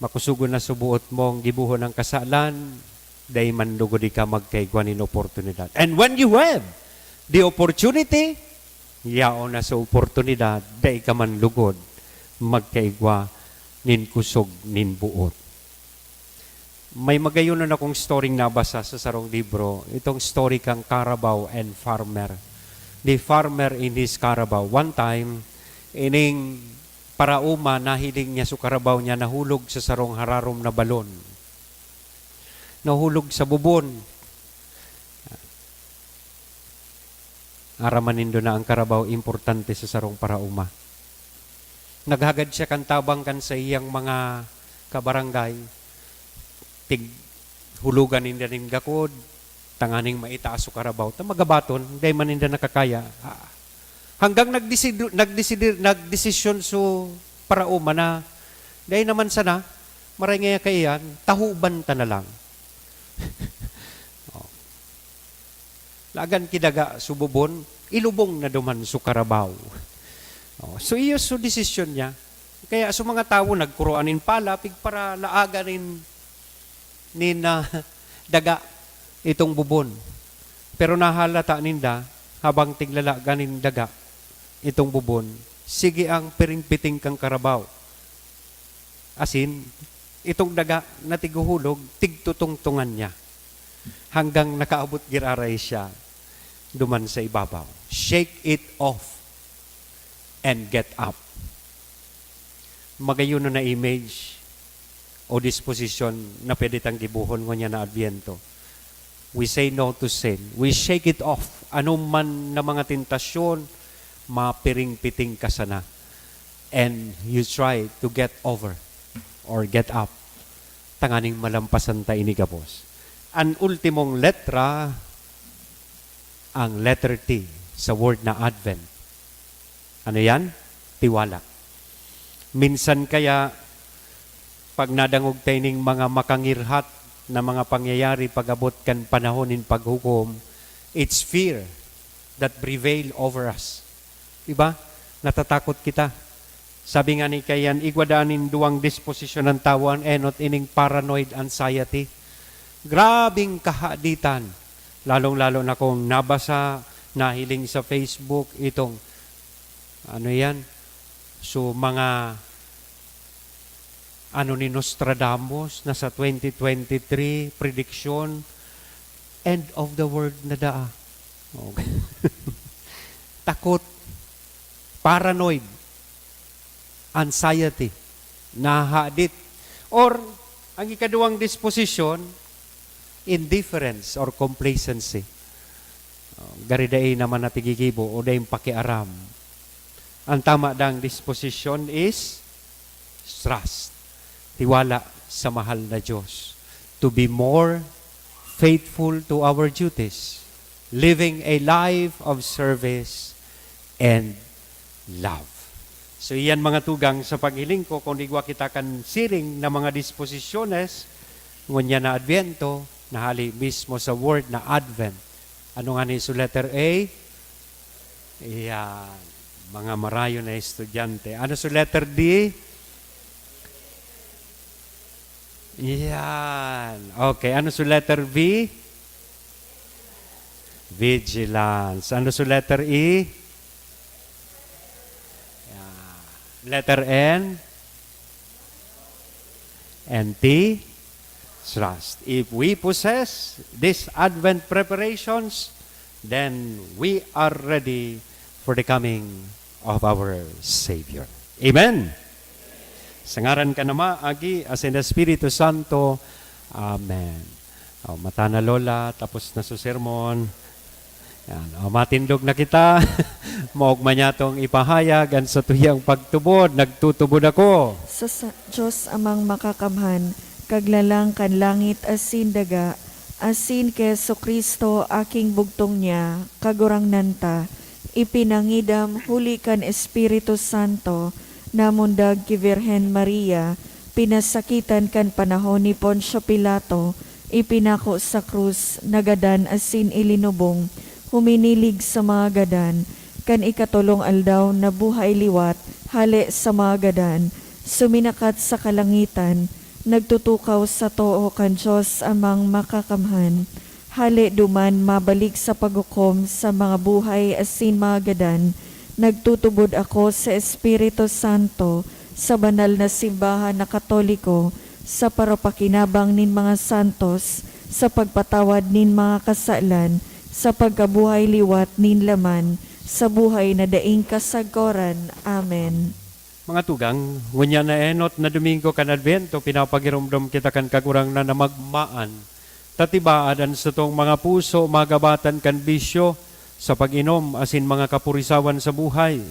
Makusugon na subuot mong gibohon ang kasalan, dai man lugod ika magkaigwa nin oportunidad. And when you have the opportunity, yaon na sa oportunidad, dai ka man lugod magkaigwa nin kusog nin boot. May magayon na akong story nabasa sa sarong libro, itong story kan Carabao and Farmer. The farmer in his carabao. One time, ining paraoma, nahiling niya so carabao niya nahulog sa sarong hararom na balon. Nahulog sa bubon. Aram man nindo na ang carabao importante sa sarong paraoma. Naghagad siya kan tabang kan saiyang mga kabarangay, tig-, hulugan ninda nin gakod, tanganing maitaas so carabao. Ta magabaton, dai man ninda nakakaya. Ah, hanggang nagdesidu-, nagdesidir-, nagdesisyon so paraoma na, dai naman sana, maray ngaya kaiyan, tahuban ta na lang. Oh. Laagan ki daga so bubon, ilubong na duman so carabao. Oh, so iyo so desisyon niya. Kaya so mga tawo nagkuroan nin pala, pigparalaagan nin, nin, ah, daga itong bubon. Pero nahalata ninda, habang tiglalagan nin daga itong bubon, sige ang piring-piting kan carabao. Asin, itong daga na tighuhulog, tigtutungtungan niya. Hanggang nakaabot giraray siya duman sa ibabaw. Shake it off and get up. Magayon na image o disposisyon na pwede tang gibohon ngunyan na Adbyento. We say no to sin. We shake it off. Ano man na mga tentasyon, mapiring-piting ka sana. And you try to get over or get up tanganing malampasan ta ini gabos. An ultimong letra, ang letter T sa word na Advent. Ano yan? Tiwala. Minsan kaya, pag nadangog ta ining mga makangirhat na mga pangyayari pag-abot kan panahon nin paghukom, it's fear that prevail over us. Diba? Natatakot kita. Sabi nga ni kaiyan, igwa daa nin duwang disposisyon an tawo, an enot ining paranoid anxiety. Grabing kahaditan. Lalong-lalo na kung nabasa, nahiling sa Facebook, itong, ano yan? So, mga ano ni Nostradamus na sa twenty twenty-three, prediksyon, end of the world na daa. Oh. Takot, paranoid, anxiety, nahahadit. Or, ang ikaduwang disposisyon, indifference or complacency. Oh, gari dai naman natigigibo o daing pakiaram. Ang tama dang disposisyon is trust. Tiwala sa mahal na Diyos. To be more faithful to our duties. Living a life of service and love. So, iyan mga tugang sa paghiling ko, kung igwa kita kan siring na mga disposisyones, ngunyan na Adviento, nahali mismo sa word na Advent. Ano nga ni so letter A? Iyan, mga marayo na estudyante. Ano so letter D? Yan. Okay, ano su letter V? Vigilance. Ano su letter E? Yan. Letter N? N T? Trust. If we possess these Advent preparations, then we are ready for the coming of our Savior. Amen. Sa ngaran kan Ama, Agi, asin Espiritu Santo. Amen. O, mata na, Lola, tapos na su sermon. Yan. O, matindog na kita. Maogma niyatong ipahayag an satuyang pagtubod. Nagtutubod ako. Sa, sa Diyos Amang Makakamhan, Kaglalang kan langit asin daga, asin ki Jesu-Cristo, aking bugtong niya, Kagurangnan ta, ipinangidam huli kan Espiritu Santo, namundag ki Birhen Maria, pinasakitan kan panahon ni Poncio Pilato, ipinako sa krus, nagadan asin ilinubong, huminilig sa mga gadan, kan ikatolong aldaw nabuhay liwat hale sa mga gadan, suminakat sa kalangitan, nagtutukaw sa too kan Dios Amang Makakamhan. Hale duman mabalik sa paghukom sa mga buhay asin mga gadan. Nagtutubod ako sa Espiritu Santo, sa banal na simbahan na Katoliko, sa parapakinabang nin mga santos, sa pagpatawad nin mga kasalan, sa pagkabuhay liwat nin laman, sa buhay na daing kasagkoran. Amen. Mga tugang, ngunyan na enot na Domingo kan Adbento, pinapagiromdom kita kan Kagurangnan na magmaan ta tibaad an satong mga puso, magabatan kan bisyo sa pag-inom asin mga kapurisawan sa buhay.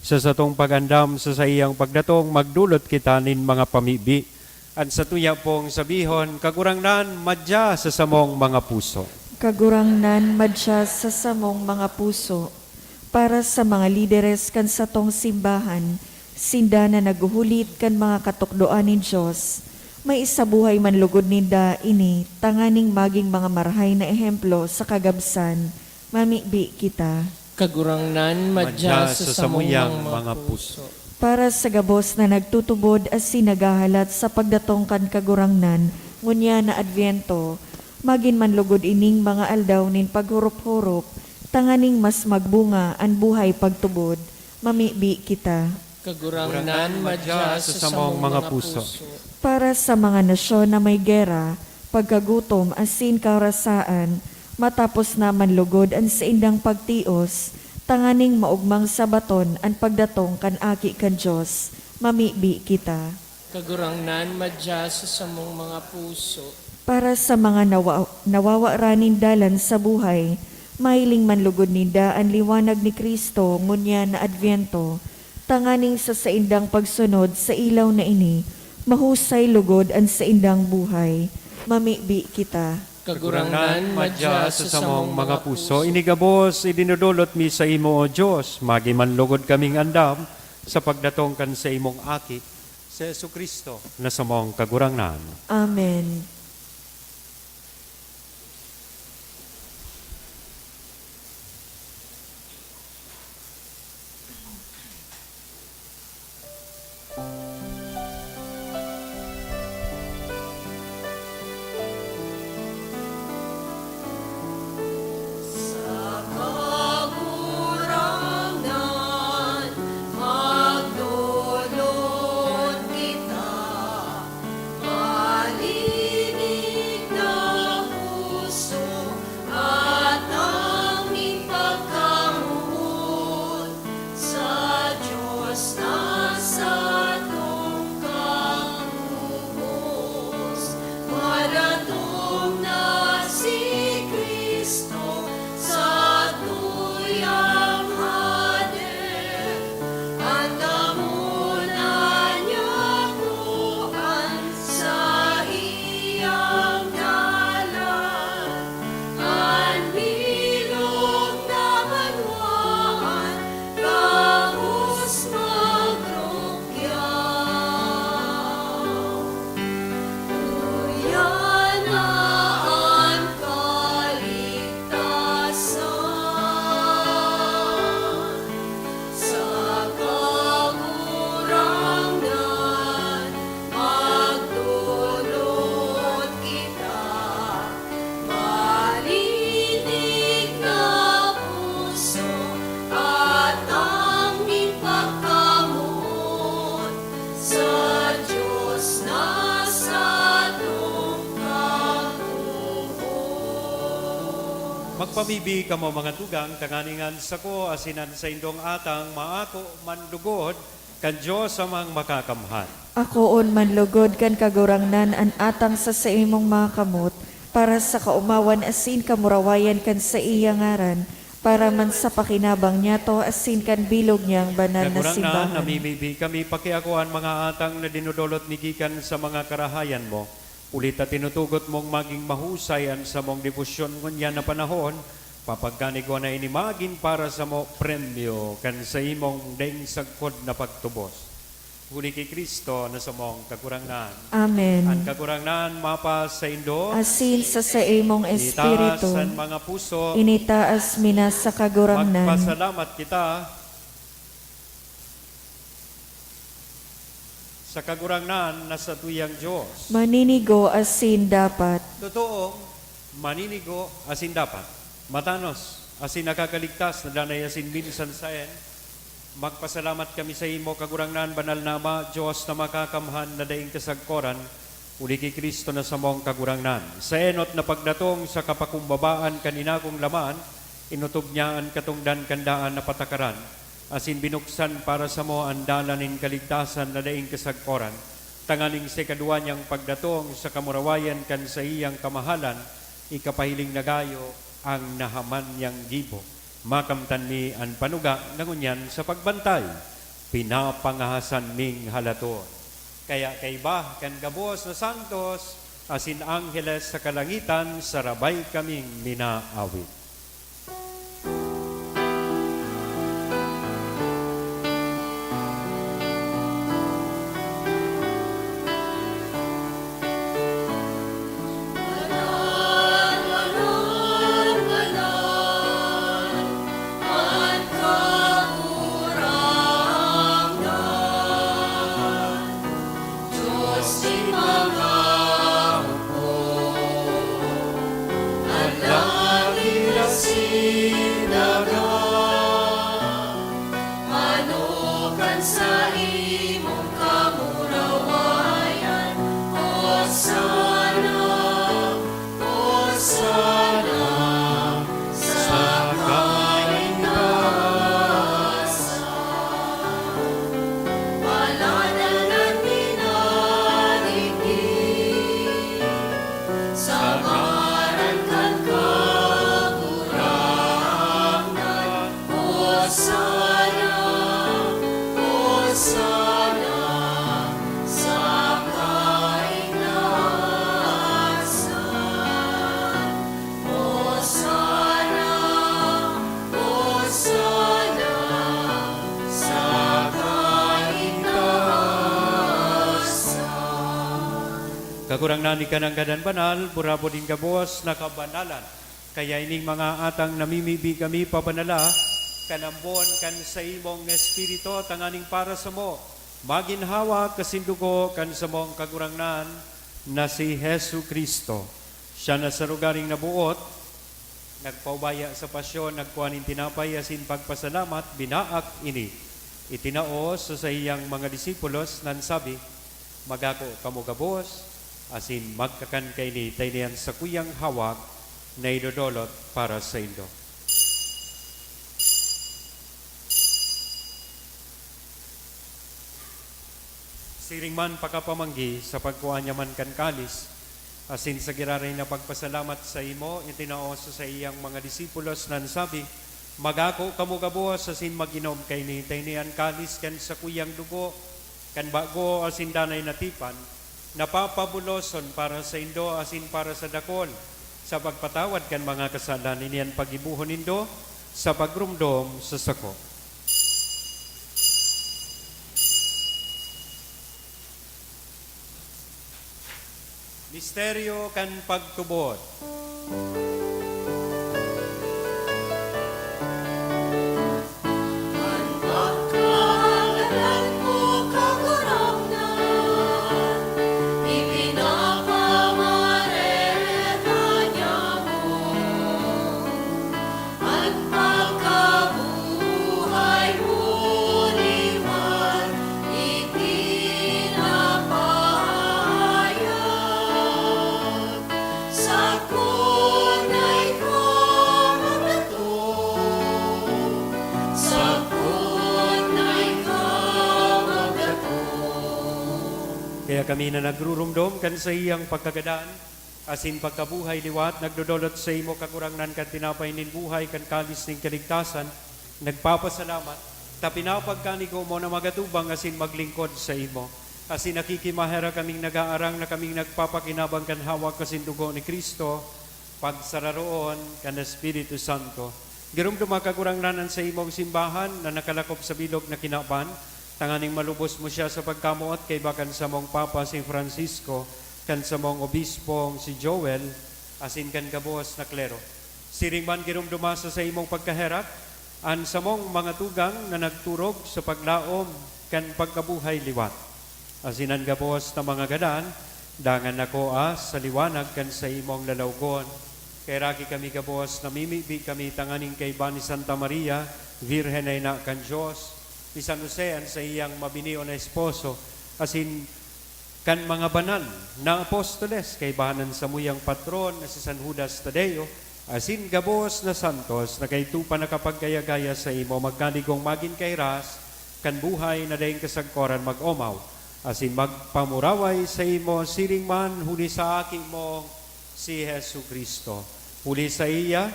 Sa satong pag-andam sa saiyang pagdatong, magdolot kita nin mga pamibi. An satuya pong sabihon, Kagurangnan, madya sa samong mga puso. Kagurangnan, madya sa samong mga puso. Para sa mga lideres kan satong simbahan, sinda na naghuhulit kan mga katukdoan nin Dios, may isabuhay man logod ninda ini tanganing magin mga marahay na ehemplo sa kagabsan. Mamibi kita. Kagurangnan, madya sa samuyang mga puso. Para sa gabos na nagtutubod asin naghahalat sa pagdatong kan Kagurangnan, ngunyan na Adbyento, magin man logod ining mga aldaw nin paghurop-hurop, tanganing mas magbunga an buhay pagtubod. Mamibi kita. Kagurangnan, madya sa samong mga puso. Para sa mga nasyon na may gera, pagkagutom asin karasaan, matapos na manlugod an saindang pagtios, tanganing maogmang sabaton an pagdatong kan Aki kan Dios, mamibi kita. Kagurangnan, madya sa samong mga puso. Para sa mga nawa-, nawawara nin dalan sa buhay, mahiling man lugod ninda an liwanag ni Cristo ngunyan na Adbyento, tanganing sa saindang pagsunod sa ilaw na ini, mahusay lugod an saindang buhay. Mamibi kita. Kagurangnan, madya sa samong mga puso. Ini gabos idinodolot mi saimo, O Dios, magin man lugod kaming andam sa pagdatong kan saimong Aki, si Jesu-Cristo, na samong Kagurangnan. Amen. Sa Kagurangnan magdolot kita, hali Magpamibi kamo, mga tugang, tanganing an sako asin an saindong atang maako man lugod kan Dios Amang Makakamhan. Akoon man lugod kan Kagurangnan an atang sa saimong mga kamot, para sa kaomawan asin kamurawayan kan saiyang ngaran, para man sa pakinabang niyato asin kan bilog niyang banal na Kagurangnan, simbahan. Namimibi kami, pakiakoa an mga atang na dinodolot mi gikan sa mga karahayan mo. Huli ta tinutugot mong magin mahusay an samong debosyon ngunyan na panahon, papagkanigwa na ini magin para samo premyo kan saimong daing sagkod na pagtubos. Huli ki Cristo na samong Kagurangnan. Amen. An Kagurangnan mapasaindo. Asin sa saimong Itaas espiritu. An mga puso. Initaas mi na sa Kagurangnan. Magpasalamat kita sa Kagurangnan na satuyang Dios. Maninigo asin dapat. Totoong maninigo asin dapat. Matanos asin nakakaligtas na danay asin minsan saen. Magpasalamat kami saimo, Kagurangnan, Banal na Ama, Dios na makakamhan na daing kasagkoran, huli ki Cristo na samong Kagurangnan. Sa enot na pagdatong sa kapakumbabaan kan inagong laman, inotob niya an katongdan kan daan na patakaran, asin binuksan para samo an dalan nin kaligtasan na daing kasagkoran, tanganing sa ikadwa niyang pagdatong sa kamurawayan kan saiyang kamahalan, ikapahiling na gayo ang nahaman niyang gibo. Makamtan mi an panuga na ngunyan sa pagbantay, pinapangahasan ming halaton. Kaya kaiba kan gabos na santos asin angheles sa kalangitan, sarabay kaming minaawit. Manokan sa imong kamurawayan, Hosanna, Hosanna, sa kaitaasan. Paladan an minadigdi, sa ngaran kan Kagurangnan. Hosanna, Hosanna, sa kaitaasan. Hosanna, Hosanna, sa kaitaasan. Kagurangnan, ika na an gadan banal, burabod nin gabos na kabanalan. Kaya ining mga atang namimibi kami, pabanala kan ambon kan saimong Espiritu, tanganing para samo magin hawak asin dugo kan samong Kagurangnan na si Jesu-Cristo. Siya na sa lugaring naboot, nagpaubaya sa pasyon, nagkua nin tinapay asin pagpasalamat, binaak ini, itinao sa saiyang mga disipulos, nan sabi, "Magako kamo gabos, asin magkakan kaini, ta ini an sakuyang hawak na idodolot para saindo." Siring man pakapamanggi, sa pagkua niya man kan kalis, asin sa giraray na pagpasalamat saimo, itinao sa saiyang mga disipulos, nan sabi, "Magako kamo gabos asin mag-inom kaini, ta ini an kalis kan sakuyang dugo kan bago asin danay na tipan, na papabuloson para saindo asin para sa dakul, sa pagpatawad kan mga kasalan. Ini an paggibohon nindo sa pagromdom sa sako." Misteryo kan pagtubod. An pagkahagadan mo, Kagurangnan, ipinapamareka niamo. An pagkabuhay mo liwat ipinapahayag. Sakuna Kami na nagrurumdom kan saiyang pagkagadan asin pagkabuhay liwat, nagdodolot saimo, Kagurangnan, kan tinapay nin buhay, kan kalis nin kaligtasan, nagpapasalamat, ta pinapagkanigo mo na magatubang asin maglingkod saimo. Asin nakikimaherak kaming nagaarang na kaming nagpapakinabang kan hawak asin dugo ni Cristo, pagsararoon kan Espiritu Santo. Giromdoma, Kagurangnan, an saimong simbahan na nakalakop sa bilog na kinaban, tanganing malubos mo siya sa pagkamoot kaiba kan samong Papa, si Francisco, kan samong Obispong si Joel, asin kan gabos na klero. Siring man, giromdoma sa saimong pagkaherak an samong mga tugang na nagturog sa paglaom kan pagkabuhay liwat. Asin an gabos na mga gadan, dangan nakoa sa liwanag kan saimong lalawgon. Kaheraki kami gabos, namimibi kami tanganing kaiba ni Santa Maria, Birhen na ina kan Dios, ni San Jose, an saiyang mabinion na esposo, asin kan mga banal na apostoles, kaibahan an samuyang patron na si San Judas Tadeo, asin gabos na santos na kaidto pa nakapagkaya-gaya saimo, magkaligong magin kairas kan buhay na daing kasagkoran mag-omaw, asin magpamuraway saimo siring man huli sa Aki mong si Jesu-Cristo. Huli saiya,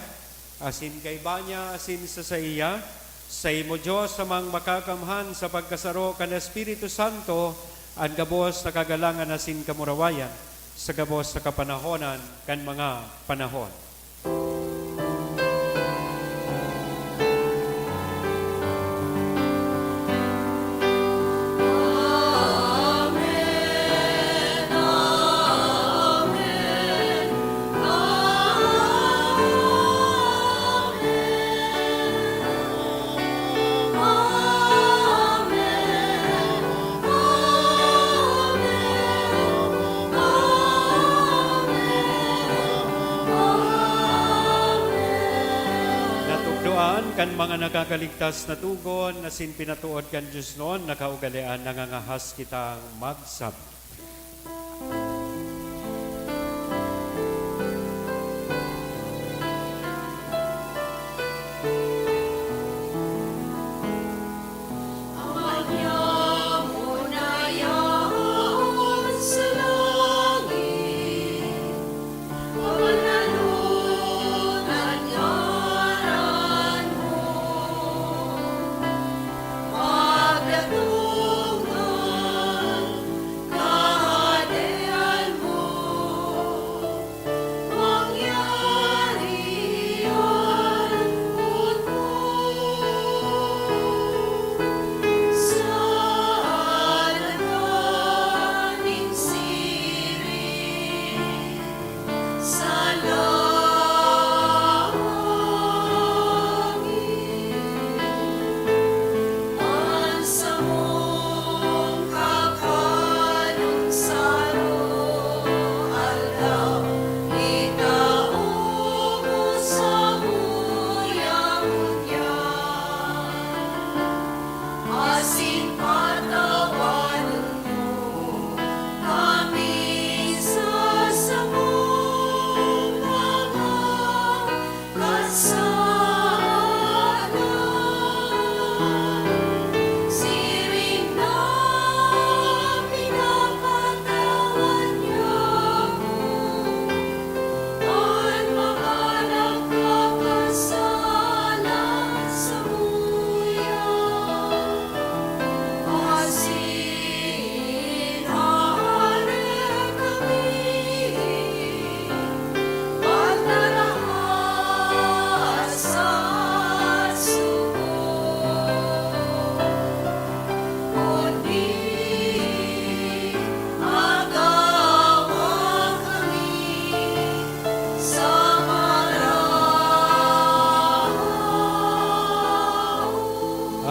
asin kaiba niya, asin sa saiya, saimo, Dios Amang Makakamhan, sa pagkasaro kan Espiritu Santo, an gabos na kagalangan asin kamurawayan, sa gabos na kapanahonan kan mga panahon. Natukdoan kan mga nakakaligtas na tugon, asin pinatuod kan Dios noon na kaugalean, nangangahas kitang magsabi.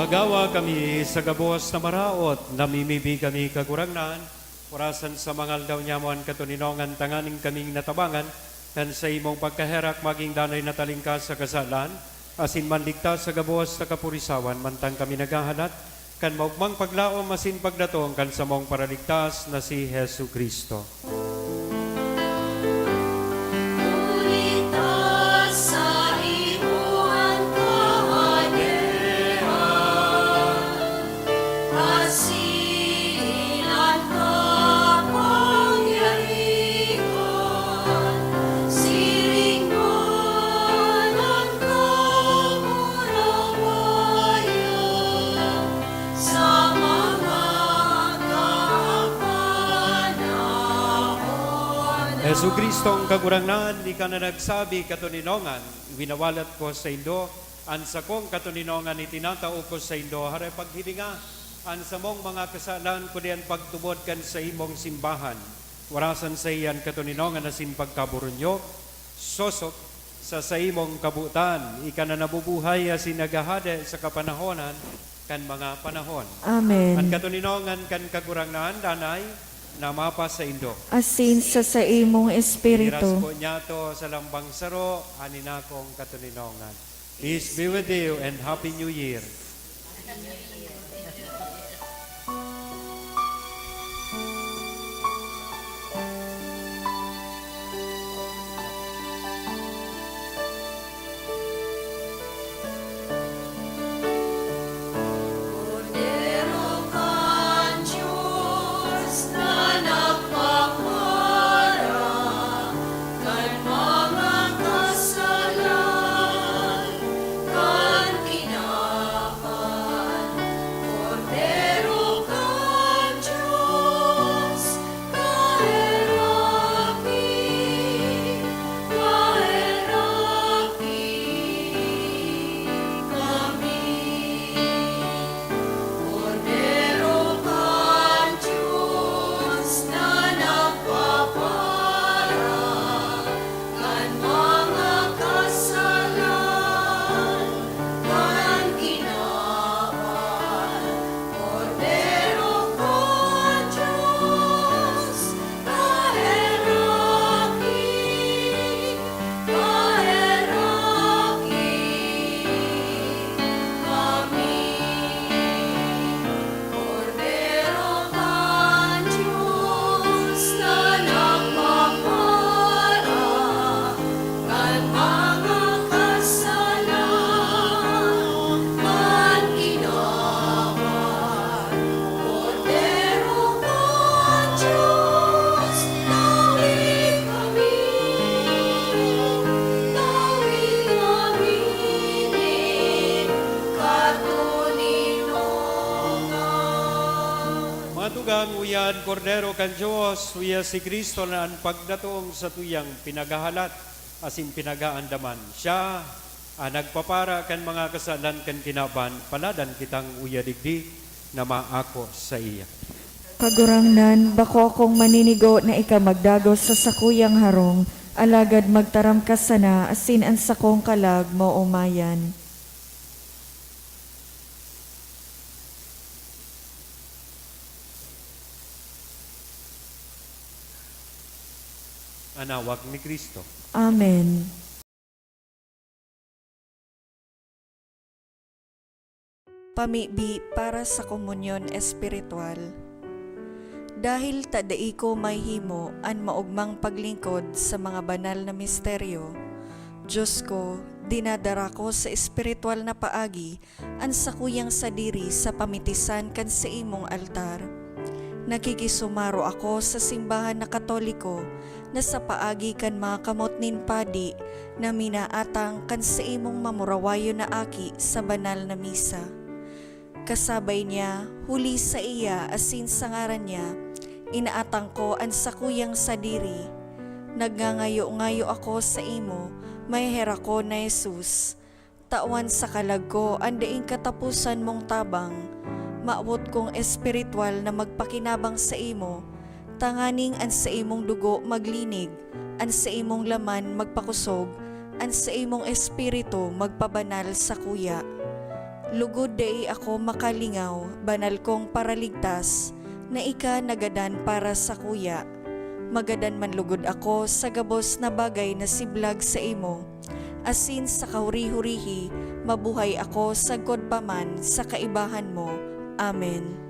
Agawa kami sa gabos na maraot, namimibi kami, Kagurangnan, orasan sa mga aldaw niamo an katoninongan, tanganing kaming natabangan kan saimong pagkaherak, magin danay na talingkas sa kasalan, asin manligtas sa gabos na kapurisawan, mantang kami naghahalat kan maogmang paglaom asin pagdatong kan samong Paraligtas na si Jesu-Cristo. Jesu-Cristong Kagurangnan, ika na nagsabi, "Katoninongan winawalat ko saindo, an sakong katoninongan itinatao ko saindo." Haray paghilinga an samong mga kasalan, kundi an pagtubod kan saimong simbahan. Warasan saiya an katoninongan asin pagkaboronyok, sosog sa saimong kabotan, ika na nabubuhay asin naghahade sa kapanahonan kan mga panahon. Amen. An katoninongan kan Kagurangnan danay na mapasaindo. Asin sa saimong espiritu. Iniras po niyato sa lambang saro an inakong katoninongan. Peace be with you and Happy New Year. Kordero kan Dios na nagpapara kan mga kasalan kan kinaban, Kordero kan Dios, kaheraki, kaheraki kami. Kordero kan Dios na nagpapara kan mga kasalan kan kinaban, Kordero kan Dios, kaheraki, kaheraki kami. Kordero kan Dios na nagpapara kan mga kasalan kan kinaban, Kordero kan Dios, tawi kami, tawi kami nin katoninongan. Mga tugang, uya an Kordero kan Dios, uya si Cristo na an pagdatong satuyang pinaghahalat asin pinaghaandaman. Siya an nagpapara kan mga kasalan kan kinaban. Paladan kitang uya digdi na maako saiya. Kagurangnan, bako akong maninigo na ika magdagos sa sakuyang harong, alagad magtaram ka sana asin an sakong kalag maomayan. An awak ni Cristo. Amen. Pamibi para sa komunyon espiritual. Dahil ta dai ko mahihimo an maogmang paglingkod sa mga banal na misteryo, Dios ko, dinadara ko sa espiritual na paagi an sakuyang sadiri sa pamitisan kan saimong altar. Nakikisumaro ako sa simbahan na Katoliko na sa paagi kan mga kamot nin padi na minaatang kan saimong mamurawayon na aki sa banal na misa. Kasabay niya, huli saiya asin sa ngaran niya, inaatang ko an sakuyang sadiri. Nagngangayo-ngayo ako saimo, maheherak ko na Jesus. Tawan sa kalag ko an daing kataposan mong tabang. Mawot kong espiritual na magpakinabang saimo, tanganing an saimong dugo maglinig, an saimong laman magpakosog, an saimong espiritu magpabanal sakuya. Lugod dai ako makalingaw, banal kong Paraligtas, na ika nagadan para sakuya. Magadan man lugod ako sa gabos na bagay na siblag saimo, asin sa kahuri-hurihi mabuhay ako sagkod pa man sa kaibahan mo. Amen.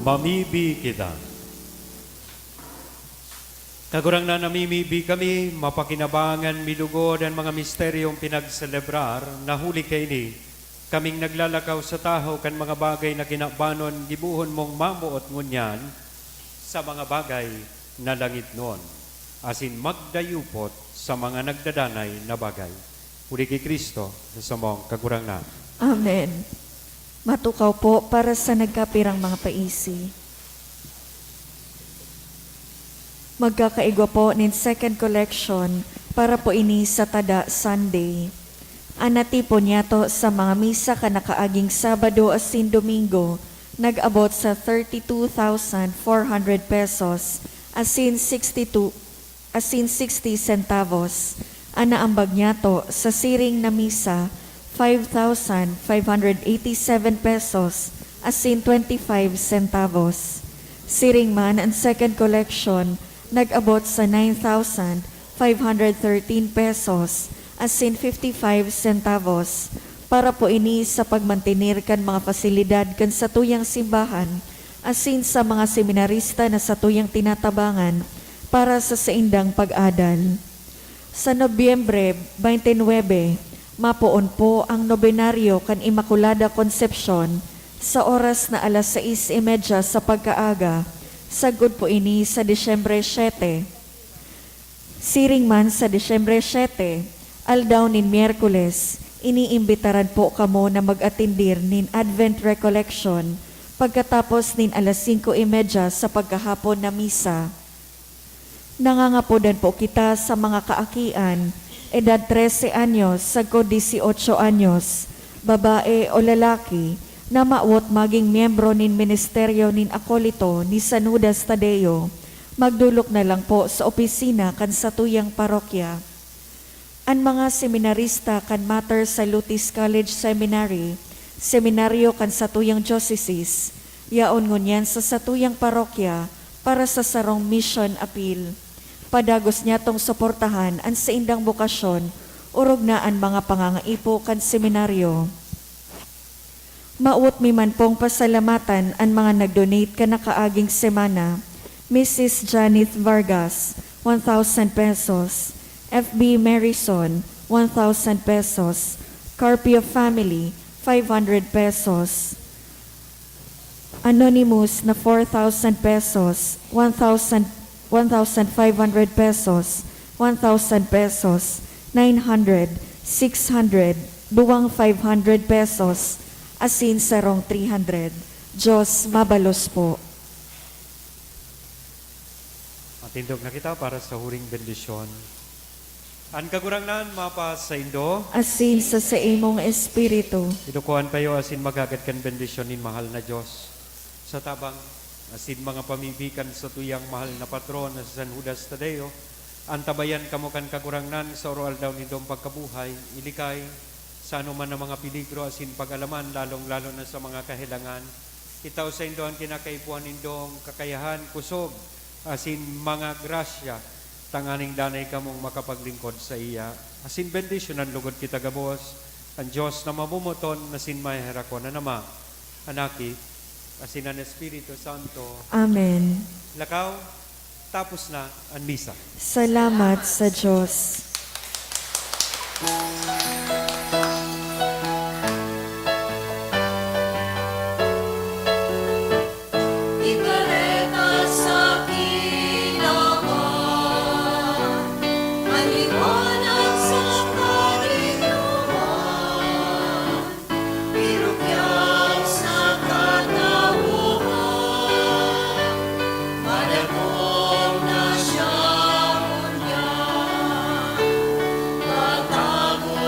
Mamibi kita. Kagurangnan, namimibi kami, mapakinabangan mi lugod an mga misteryong pinagselebrar na huli kaini. Kaming naglalakaw sa tahaw kan mga bagay na kinabanon, gibohon mong mamoot ngunyan sa mga bagay na langitnon, asin magdayupot sa mga nagdadanay na bagay. Huli ki Cristo, sa samong Kagurangnan. Amen. Matukaw po para sa nagkapirang mga paisi. Magkakaigwa po nin second collection para po ini sa Tada Sunday. An natipon niyato sa mga misa kan nakaaging Sabado asin Domingo nag-abot sa thirty-two thousand four hundred pesos asin sixty-two asin sixty centavos. An naambag niyato sa siring na misa, five thousand five hundred eighty-seven pesos asin twenty-five centavos. Siring man, an second collection nag-abot sa nine thousand five hundred thirteen pesos asin fifty-five centavos. Para po ini sa pagmantener kan mga pasilidad kan satuyang simbahan asin sa mga seminarista na satuyang tinatabangan para sa saindang pag-adal. Sa Nobyembre twenty-nine, mapoon po ang nobenaryo kan Inmaculada Concepcion sa oras na alas sais y media sa pagkaaga, sagkod po ini sa Disyembre siete. Siring man sa Disyembre siete, aldaw nin Miyerkules, iniimbitaran po kamo na mag-atendir nin Advent Recollection pagkatapos nin alas singko y media sa pagkahapon na misa. Nangangapodan po kita sa mga kaakian, edad trese anyos sagkod dieciocho anyos, babae o lalaki, na mawot magin miyembro nin ministeryo nin akolito ni San Judas Tadeo. Magdolok na lang po sa opisina kan satuyang parokya. An mga seminarista kan Mater Salutis College Seminary, seminaryo kan satuyang diocesis, yaon ngunyan sa satuyang parokya para sa sarong mission appeal. Padagos niyatong suportahan an saindang bokasyon, orog na an mga pangangaipo kan seminaryo. Mawot mi man pong pasalamatan an mga nag-donate kan nakaaging semana: Missus Janith Vargas, one thousand pesos; F B Merison, one thousand pesos; Carpio family, five hundred pesos; Anonymous na four thousand pesos, one thousand, one thousand five hundred pesos, one thousand pesos, nine hundred, six hundred, duwang five hundred pesos, asin sarong three hundred. Diyos mabalos po. Matindog na kita para sa huring bendisyon. An Kagurangnan mapasaindo. Asin sa saimong espiritu. Idukuhan kayo asin maghagad kan bendisyon nin mahal na Diyos. Sa tabang asin mga pamibi kan satuyang mahal na patron na si San Judas Tadeo, antabayan kamo kan Kagurangnan sa oro-aldaw nindong pagkabuhay, ilikay sa anoman na mga peligro asin pag-alaman, lalong-lalo na sa mga kahelangan. Itao saindo an kinakaipuhan nindong kakayahan, kusog, asin mga grasya, tanganing danay kamong makapaglingkod saiya. Asin bendisyonan logod kita gabos kan Dios na mamomoton asin maheherakon, an Ama, an Aki, asin an Espiritu Santo. Amen. Lakaw, tapos na an misa. Salamat sa Diyos. Ikareta sa kinaban, an liwanag sa kadikloman, pirukyaw sa katawhan, madagom na siya ngunyan, tatago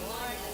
Lord,